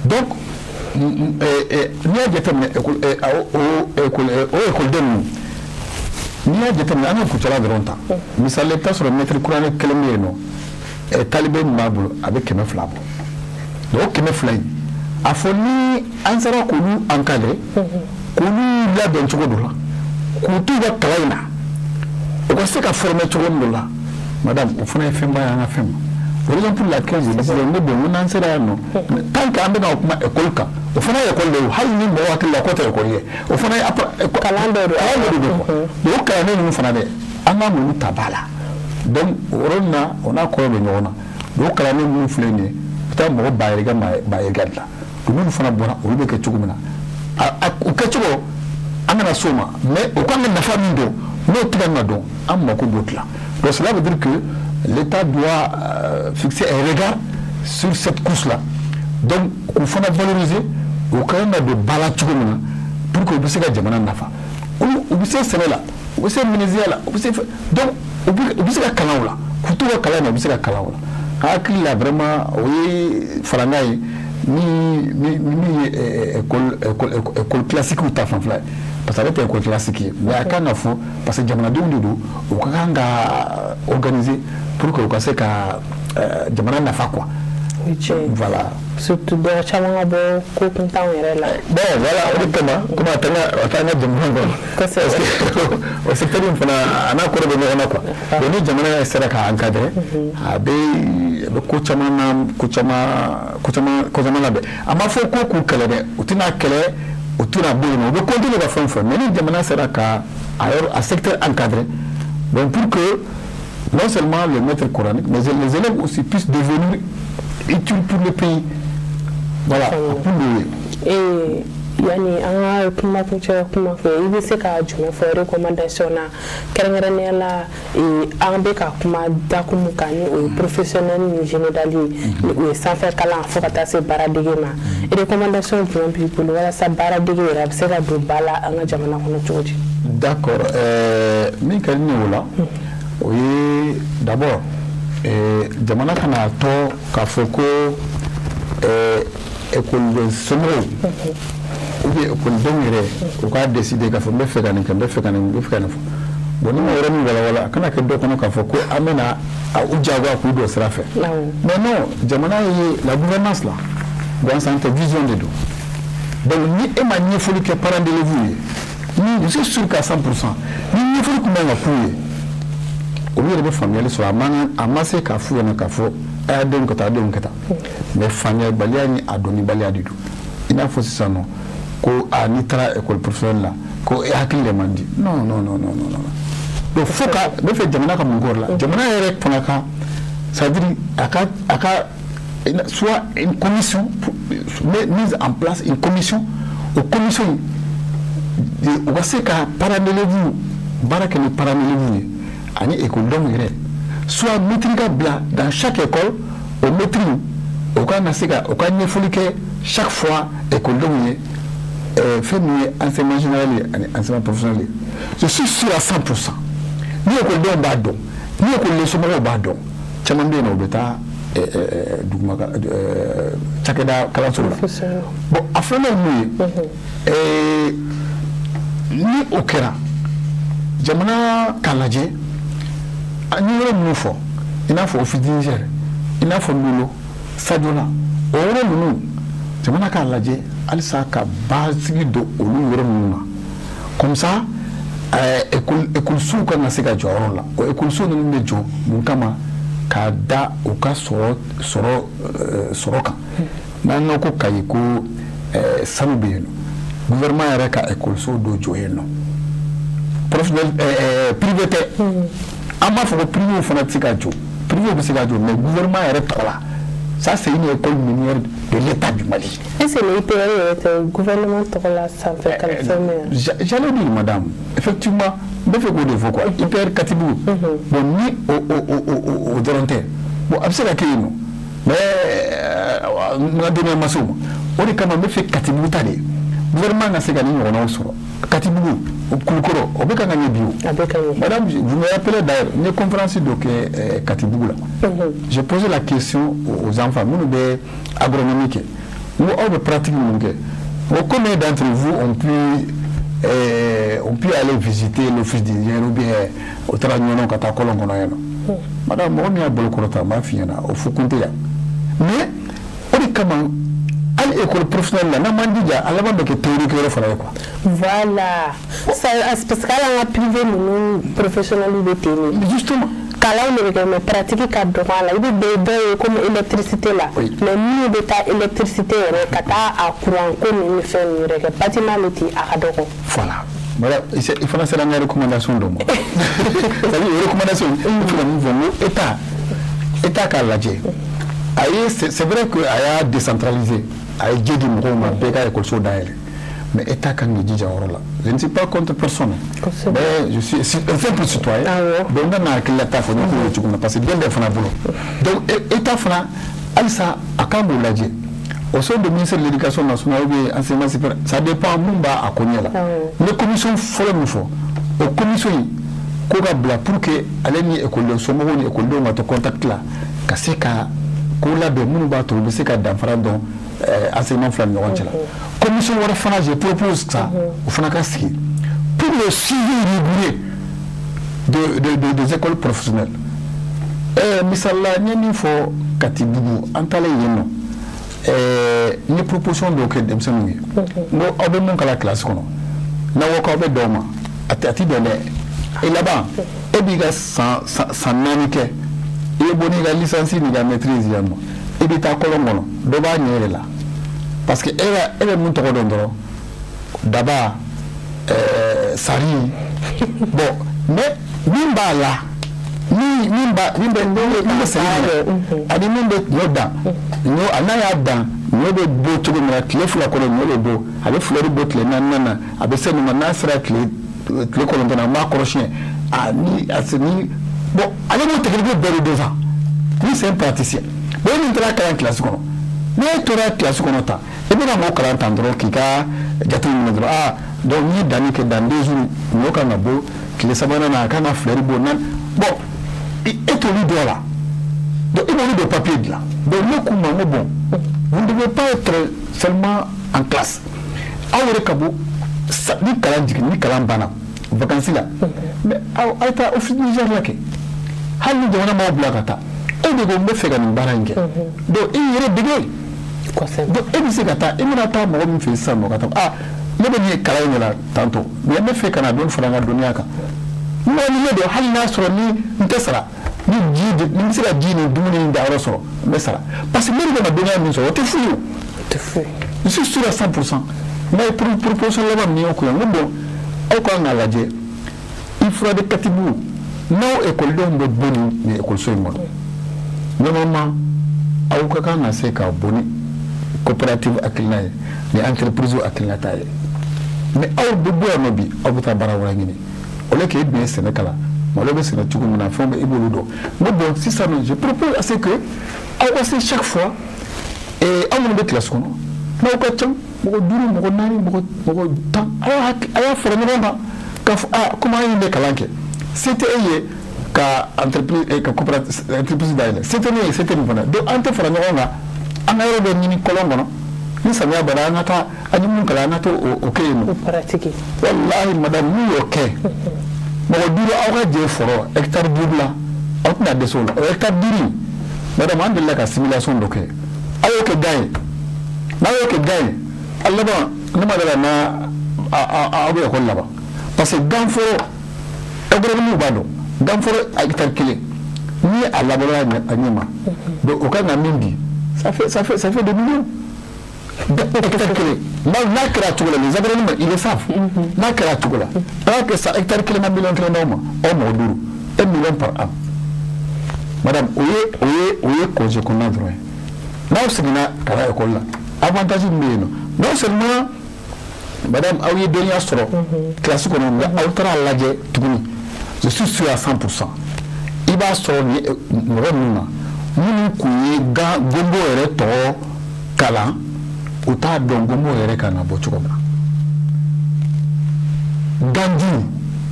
Donc n'i y'a jateminɛ, o ekɔliden ninnu, n'i y'a jateminɛ, an ka Kucala dɔrɔn ta misali la, i bɛ taa sɔrɔ maître kuranɛ kelen bɛ yen nɔ, talibe min b'a bolo, a bɛ 200 bɔ. Donc o 200 in, a fɔ ni an sera k'olu encadrer, k'olu labɛn cogo dɔ la, k'u t'u ka kalan in na, u ka se ka former cogo min dɔ la, madame, o fana ye fɛnba ye an ka fɛn ma. Raison pour laquelle je disais, ne bɛ n ko n'an sera yan nɔ, tant que an bɛ ka kuma école kan, o fana ye école de ye. Hali ni mɔgɔ hakili la k'o tɛ école ye, o fana ye kalan dɔ don. Kalan dɔ de don quoi. Donc o kalanden ninnu fana dɛ, an k'an k'olu ta ba la. Donc o yɔrɔ nin na, o n'a kɔrɔ bɛ ɲɔgɔn na. Donc o kalanden minnu filɛ nin ye, u bɛ taa mɔgɔ ba yirika ba yirika de la. Donc n'olu fana bɔra, olu bɛ kɛ cogo min na, a u kɛcogo, an kana s'o ma, mais u kan ka nafa min don, n'o tɛ ka dɔn, an mako b'o de la. Donc cela veut dire que l'État doit fixer un regard sur cette couche-là. Donc k'u fana valoriser, u ka kan ka don ba la cogo min na pour que u bɛ se ka jamana nafa. Olu, u bɛ se sɛnɛ la, u bɛ se menuisier la, u bɛ se, donc u bɛ se ka kalan o la, k'u to ka kalan na, u bɛ se ka kalan o la. Hakili la, vraiment, o ye farankan ye ni min ye école classique ta fanfɛla ye, parce que ale tɛ école classique ye, mais a kan ka fɔ parce que jamanadenw de don, u ka kan ka organiser pour que u ka se ka jamana nafa quoi. Voilà. Surtout dɔw caman ka bɔ ko kuntanw yɛrɛ la. Bon, voilà, o de kama, komi a t'an ka jamana kɔnɔ, parce que o secteur in fana, a n'a kɔrɔ bɛ ɲɔgɔn na quoi. Donc ni jamana sera k'a encadrer, a bɛ ko caman na, ko caman, ko caman, ko caman labɛn. A ma fɔ ko k'u kɛlɛ dɛ, u tɛna kɛlɛ, u tɛna bɔ yen nɔ, u bɛ continuer ka fɛn fɛn, mais ni jamana sera ka a yɔrɔ, a secteur encadrer, donc pour que non seulement le maître coranique, mais les élèves aussi puissent devenir utiles pour le pays. Voilà, a kun de ye. Yani an ka kuma kuncɛ kuma fɛ, i bɛ se ka jumɛn fɔ recommandation na, kɛrɛnkɛrɛnnenya la an bɛ ka kuma dakun min kan, ni o ye professionnel ni général ye, ni o ye sanfɛ kalan fo ka taa se baaradege ma? Recommandation jumɛn b'i bolo walasa baaradege yɛrɛ a bɛ se ka don ba la an ka jamana kɔnɔ cogo di? D'accord, min ka di ne o la, o ye d'abord jamana kana tɔ k'a fɔ ko ekɔliden somɔgɔw ou bien ekɔlidenw yɛrɛ u k'a décider k'a fɔ n bɛ fɛ ka nin kɛ, n bɛ fɛ ka nin, n bɛ fɛ ka nin fɔ. Bon, ni ma yɔrɔ min walawala, a kana kɛ dɔ kɔnɔ k'a fɔ ko an bɛna u jagoya k'u don sira fɛ. Mais non, jamana ye la gouvernance la gansan tɛ, vision de don. Donc ni e ma ɲɛfɔli kɛ parents d'élèves ye, ni je suis sûr qu'à 100%, ni ɲɛfɔli tun man ka k'u ye, olu yɛrɛ bɛ faamuyali sɔrɔ. A man, a ma se k'a f'u ɲɛna k'a fɔ a y'a denw kɛ tan, a denw kɛ tan, mais faamuyabaliya ni a dɔnnibaliya de don. I n'a fɔ sisan nɔ ko a n'i taara école professionnelle la, ko e hakili de man di. Non, non, non, non, non, non. Donc fo ka n bɛ fɛ jamana ka mun k'o la, jamana yɛrɛ fana ka, c'est à dire a ka soit une commission, mise en place une commission, o commission u ka se ka parents d'élèves baara kɛ, ni parents d'élèves ye ani ekɔlidenw yɛrɛ, soit maître ka bila dans chaque école, o maître o ka na se ka o ka ɲɛfɔli kɛ chaque fois ekɔlidenw ye fɛn min ye enseignement général ye ani enseignement professionnel ye. Je suis sûr à 100%, ni ekɔlidenw b'a dɔn, ni ekɔliden somɔgɔw b'a dɔn, caman bɛ yen nɔ, u bɛ taa duguma cakɛda kalanso la. Bon, a filanan ye mun ye? Ni o kɛra, jamana k'a lajɛ, an ye yɔrɔ minnu fɔ, i n'a fɔ Office du Niger, i n'a fɔ Lolo, Sadiola, o yɔrɔ ninnu, jamana k'a lajɛ halisa ka basigi don olu yɔrɔ ninnu na. Comme ça ekɔlisow kan ka se ka jɔ yɔrɔ la. O ekɔliso ninnu bɛ jɔ mun kama? K'a da u ka sɔrɔ kan. N'an ko Kayi ko sanu bɛ yen nɔ, gouvernement yɛrɛ ka ekɔliso dɔ jɔ yen nɔ, professionnel, privé tɛ. An b'a fɔ ko privé fana tɛ se ka jɔ, privé bɛ se ka jɔ, mais gouvernement yɛrɛ tɔgɔ la. Ça, c'est une école minière de l'État du Mali. Est-ce que l'IPR yɛrɛ tɛ gouvernement tɔgɔ la sanfɛ kalanso min? J'allais dire, madame, effectivement, n bɛ fɛ k'o de fɔ quoi. IPR Katibugu. Bon, ni o dɔrɔn tɛ, bon, a bɛ se ka kɛ yen nɔ, mais n ka dɔnniya ma se o ma. O de kama n bɛ fɛ Katibugu ta de, gouvernement ka se ka nin ɲɔgɔnnaw sɔrɔ Katibugu, Kulukɔrɔ, o bɛ ka ɲɛ bi o. A bɛ ka ɲɛ. Madame, vous me rappelez d'ailleurs, n ye conférence dɔ kɛ Katibugu la. J'ai posé la question aux enfants minnu bɛ agronomie kɛ, n ko aw bɛ pratique mun kɛ? N ko combien d'entre vous ont pu aller visiter l'Office du Niger ou bien o taara Ɲɔnɔ ka taa kɔlɔn kɔnɔ yen nɔ? Madame, mɔgɔ min y'a bolo kɔrɔta, n b'a f'i ɲɛna, o fo kun tɛ yan. Mais o de kama, hali école professionnelle la, n'an m'an jija, a laban bɛ kɛ théorique yɔrɔ fana ye quoi. Voilà, ça, parce que hali an ka privé ninnu professionnel bɛ ten de. Justement. Kalanw de bɛ kɛ, mais pratique ka dɔgɔ a la. I bɛ bɛn dɔw ye comme électricité la, mais minnu bɛ taa électricité yɛrɛ ka taa a courant ko ninnu ni fɛn ninnu yɛrɛ kɛ bâtiment bɛ ten, a ka dɔgɔ. Voilà. Voilà, il fana sera n ka recommandation dɔ ma. C'est-à-dire recommandation, il faut min fɔ, n ko État k'a lajɛ. A ye, c'est vrai que a y'a décentralisé, a ye ji di mɔgɔw ma, bɛɛ ka ekɔliso dayɛlɛ, mais État kan k'i jija o yɔrɔ la. Je ne suis pas contre personne, mais je suis un simple citoyen. Donc n ka na hakilila t'a fɔ ne k'o ye cogo min na, parce que den bɛɛ fana bolo. Donc État fana halisa a kan k'o lajɛ. Au sein du ministère de l'Éducation nationale ou bien enseignement supérieur, ça dépend mun b'a a ko ɲɛ la. N ye commission fɔlɔ min fɔ, o commission in ko ka bila pour que ale ni ekɔliden somɔgɔw ni ekɔlidenw ka to contact la, ka se ka ko labɛn minnu b'a to u bɛ se ka danfara dɔn enseignement fila ni ɲɔgɔn cɛ la. Commission wɛrɛ fana, je propose ça, o fana ka sigi pour le suivi rigoureux des écoles professionnelles. Misali la, n ye min fɔ Katibugu, an taalen yen nɔ, n ye proposition dɔw kɛ denmisɛnninw ye. N ko aw bɛ mun kalan kilasi kɔnɔ, n'aw ko k'aw bɛ dɔn ma, a ti dɔn dɛ. E laban, e b'i ka san 4 kɛ, i bɛ bɔ n'i ka licence n'i ka maîtrise yan nɔ, i bɛ taa kɔlɔn kɔnɔ, dɔ b'a ɲɛ yɛrɛ la, parce que e bɛ mun tɔgɔ dɔn dɔrɔn? Daba, sari. Bon, mais min b'a la, min bɛ sɛnɛ minɛ ani min bɛ ɲɔ dan, ɲɔ a n'a y'a dan, ɲɔ bɛ bɔ cogo min na tile 2 kɔnɔ, ɲɔ bɛ bɔ, a bɛ fleur bɔ tile naaninan na, a bɛ se nin ma, n'a sera tile 9 na, an b'a kɔrɔsiyɛn a ni a se ni. Bon, ale b'o technique bɛɛ de dɔn sa. Lui, c'est un praticien. Bon, e min taara kalan kilasi kɔnɔ, n'e tora kilasi kɔnɔ tan, i bɛna mɔgɔ kalan tan dɔrɔn k'i ka jate minɛ dɔrɔn. Ah, donc n'i ye danni kɛ, dans 2 jours ɲɔ kan ka bɔ, tile sabanan na a kan ka fleur bɔ nan. Bon, e t'olu dɔn la, donc i b'olu de papier dilan. Donc ne k'u ma, n ko bon, vous ne devez pas être seulement en classe. Aw yɛrɛ ka bɔ ni kalan jigin, ni kalan banna vacances la, mais aw a ye taa office Niger la kɛ. Hali ni jamana m'aw bila ka taa, e de ko n bɛ fɛ ka nin baara in kɛ, donc e yɛrɛ dege. Donc e bɛ se ka taa, e bɛna taa mɔgɔ min fɛ yen sisan nɔ, ka taa: ah, ne bɛ nin kalan in de la tantôt, mais n bɛ fɛ ka na dɔɔni fara n ka dɔnniya kan. Mɔgɔ ni ne don, hali n'a sɔrɔ ni n tɛ sara, ni ji ni n bɛ se ka ji ni dumuni ni dayɔrɔ sɔrɔ, n bɛ sara, parce que ne de bɛ ka dɔnniya min sɔrɔ, o tɛ fu ye o. Tɛ fu ye. Je suis sûr à 100%. N'a ye proposition laban min y'o kun, n ko bon, aw kan k'a lajɛ IFRA de Katibu, n'aw ekɔlidenw bɛ bɔ nin ekɔliso in kɔnɔ, normalement aw ka kan ka se ka bɔ ni coopérative hakilina ye, ni entreprise hakilina ta ye. Mais aw bɛ bɔ yan nɔ bi, aw bɛ taa baara wɛrɛ ɲini au lieu que e dun ye sɛnɛ kalan, malo bɛ sɛnɛ cogo min na, fɛnw bɛ, i b'olu dɔn. N ko bon, sisan nɔ, je propose à ce que aw ka se chaque fois, aw minnu bɛ kilasi kɔnɔ, n'aw ka ca, mɔgɔ duuru, mɔgɔ naani, mɔgɔ 10, a y'a fara ɲɔgɔn kan k'a fɔ: ah, komi an ye bɛ kalan kɛ, se tɛ e ye ka entreprise, ka coopérative entreprise dayɛlɛ, se tɛ ne ye, se tɛ nin fana. Donc an tɛ fara ɲɔgɔn kan, an ka yɔrɔ dɔ ɲini kɔlɔn kɔnɔ, ni samiya banna, an ka taa, an ye mun kalan, an ka to o kɛ yen nɔ. O pratique. Walahi madame, n'u y'o kɛ, mɔgɔ duuru, aw ka jɛ foro hectare 5 la, aw tɛna dɛsɛ o la. O hectare 5, madame, an delila ka simulation dɔ kɛ. Aw y'o kɛ gan ye, n'aw y'o kɛ gan ye, a laban ne ma dala na aw bɛ ekɔli laban, parce que gan foro, agronomie b'a dɔn, gan foro hectare 1, ni a labɔra a ɲɛ ma, donc o kan ka min di, ça fait des millions, hectare 1. N'a kɛra a cogo la, les agronomes, ils le savent, n'a kɛra a cogo la, a y'a kɛ sa hectare 1 ma miliyɔn 1 d'aw ma, aw mɔgɔ duuru, 1 million par an, madame, o ye congé kɔnɔna dɔrɔn ye. N'aw seginna ka na ekɔli la, avantage min bɛ yen nɔ, non seulement, madame, aw ye dɔnniya sɔrɔ kilasi kɔnɔ, nka aw taara a lajɛ tuguni. Je suis sûr à 100%, i b'a sɔrɔ ni mɔgɔ ninnu na, minnu kun ye gan gonbo yɛrɛ tɔgɔ kalan, u t'a dɔn gonbo yɛrɛ kan ka bɔ cogo min na, ganju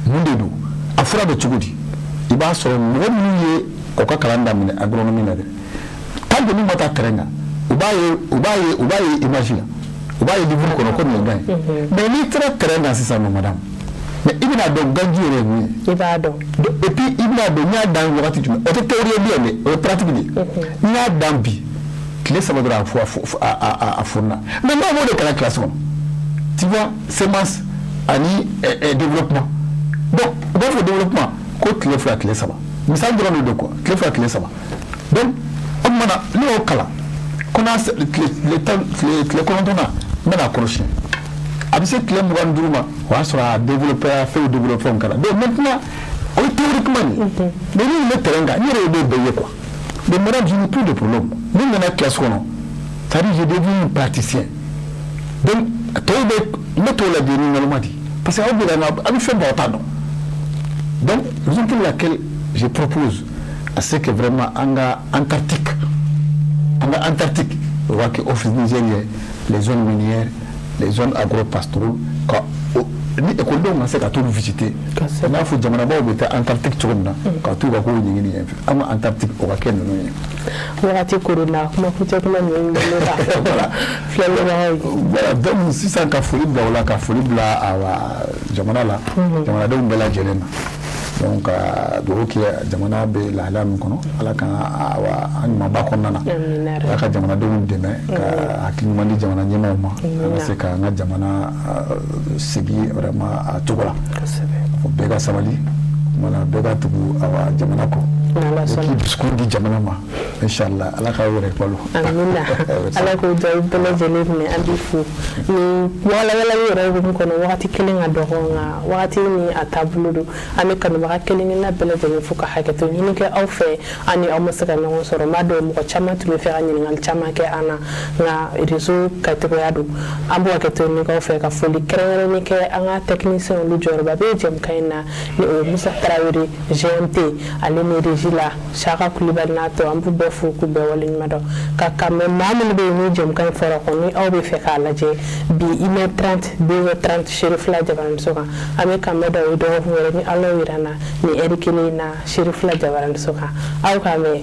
mun de don, a fura bɛ cogo di. I b'a sɔrɔ mɔgɔ minnu ye u ka kalan daminɛ agronomie na dɛ, tant que n'u ma taa terrain kan, u b'a ye image la, u b'a ye livre kɔnɔ ko nin ye gan ye. Mais n'i taara terrain kan sisan nɔ, madame, mais i bɛna dɔn ganju yɛrɛ ye mun ye. I b'a dɔn. Et puis i bɛna dɔn n y'a dan wagati jumɛn. O tɛ théorie ye bilen dɛ, o ye pratique de ye. N y'a dan bi, tile 3 dɔrɔn, a fo a funna. Mais n'aw b'o de kalan classe kɔnɔ, tu vois, semence ani développement. Donc u b'a fɔ développement ko tile 2, tile 3, misali dɔrɔn de don quoi, tile 2, tile 3. Donc o tuma na, ne y'o kalan ko n'a tile 10, tile 9 na, n bɛna kɔrɔsiyɛn, a bɛ se tile 25 ma, o y'a sɔrɔ a développé, a fɛnw développé, fɛnw kɛra. Donc maintenant, o ye théoriquement de ye, mais ni nin bɛ terrain kan, n yɛrɛ y'o bɛɛ ye quoi. Mais madame, je n'ai plus de problème. Ni nana classe kɔnɔ, c'est-à-dire je deviens un praticien. Donc tɔw bɛ ne t'o lajɛ ni naloma di, parce que aw bɛ ka a bɛ fɛn bɔ, aw t'a dɔn. Donc raison pour laquelle je propose à ce que vraiment an ka Antarctique, an ka Antarctique O ka kɛ office Niger ye, les zones minières, les zones agro-pastorales, ka ni ekɔlidenw ka se ka t'olu visiter. I n'a fɔ jamanabaw bɛ taa Antarctique cogo min na, ka t'u ka kow ɲɛɲini yen fɛ, an ka Antarctique o ka kɛ ninnu ye. Wagati koronna, kuma kuncɛ kuma ninnu bolo ka filɛlibagaw ye. Voilà, donc sisan ka foli bila o la, ka foli bila awa jamana la, jamanadenw bɛɛ lajɛlen na. Donc ka dugawu kɛ, jamana bɛ lahalaya min kɔnɔ, Ala ka awa an ɲumanba kɔnɔna na, Ala ka jamanadenw dɛmɛ ka hakili ɲuman di jamana ɲɛmaaw ma, an ka se k'an ka jamana segi vraiment a cogo la. Bɛɛ ka sabali, kumana bɛɛ ka tugu awa jamana kɔ. N'Ala sɔnna. K'i dusukun di jamana ma, inchallah Ala k'aw yɛrɛ balo. Amina, Ala k'o duwawu bɛɛ lajɛlen minɛ. An b'i fo ni walawalali yɛrɛ hukumu kɔnɔ. Wagati kelen ka dɔgɔ, nka wagati ni a taabolo don. An bɛ kanubaga kelen kelenna bɛɛ lajɛlen fo ka hakɛto ɲini kɛ aw fɛ, an ni aw ma se ka ɲɔgɔn sɔrɔ. N b'a dɔn mɔgɔ caman tun bɛ fɛ ka ɲininkali caman kɛ an na, nka réseau kɛcogoya don. An b'o hakɛto ɲini k'aw fɛ, ka foli kɛrɛnkɛrɛnnen kɛ an ka technicien, olu jɔyɔrɔba bɛ jɛmukan in na, ni o ye Musa Tarawele GMT, ale ni régie la Saka Kulibali n'a tɔ. An b'u bɛɛ fo k'u bɛɛ waleɲuman dɔn. Ka kan maa minnu bɛ yen ni jɛmukan in fɔra kɔ, ni aw bɛ fɛ k'a lajɛ bi 1h30, 2h30, Serifila jabaraninso kan, an bɛ kanbɛn da o ye dɔgɔkun wɛrɛ ni Ala y'o yira an na, ni heure kelen in na, Serifila jabaraninso kan. Aw k'an bɛn.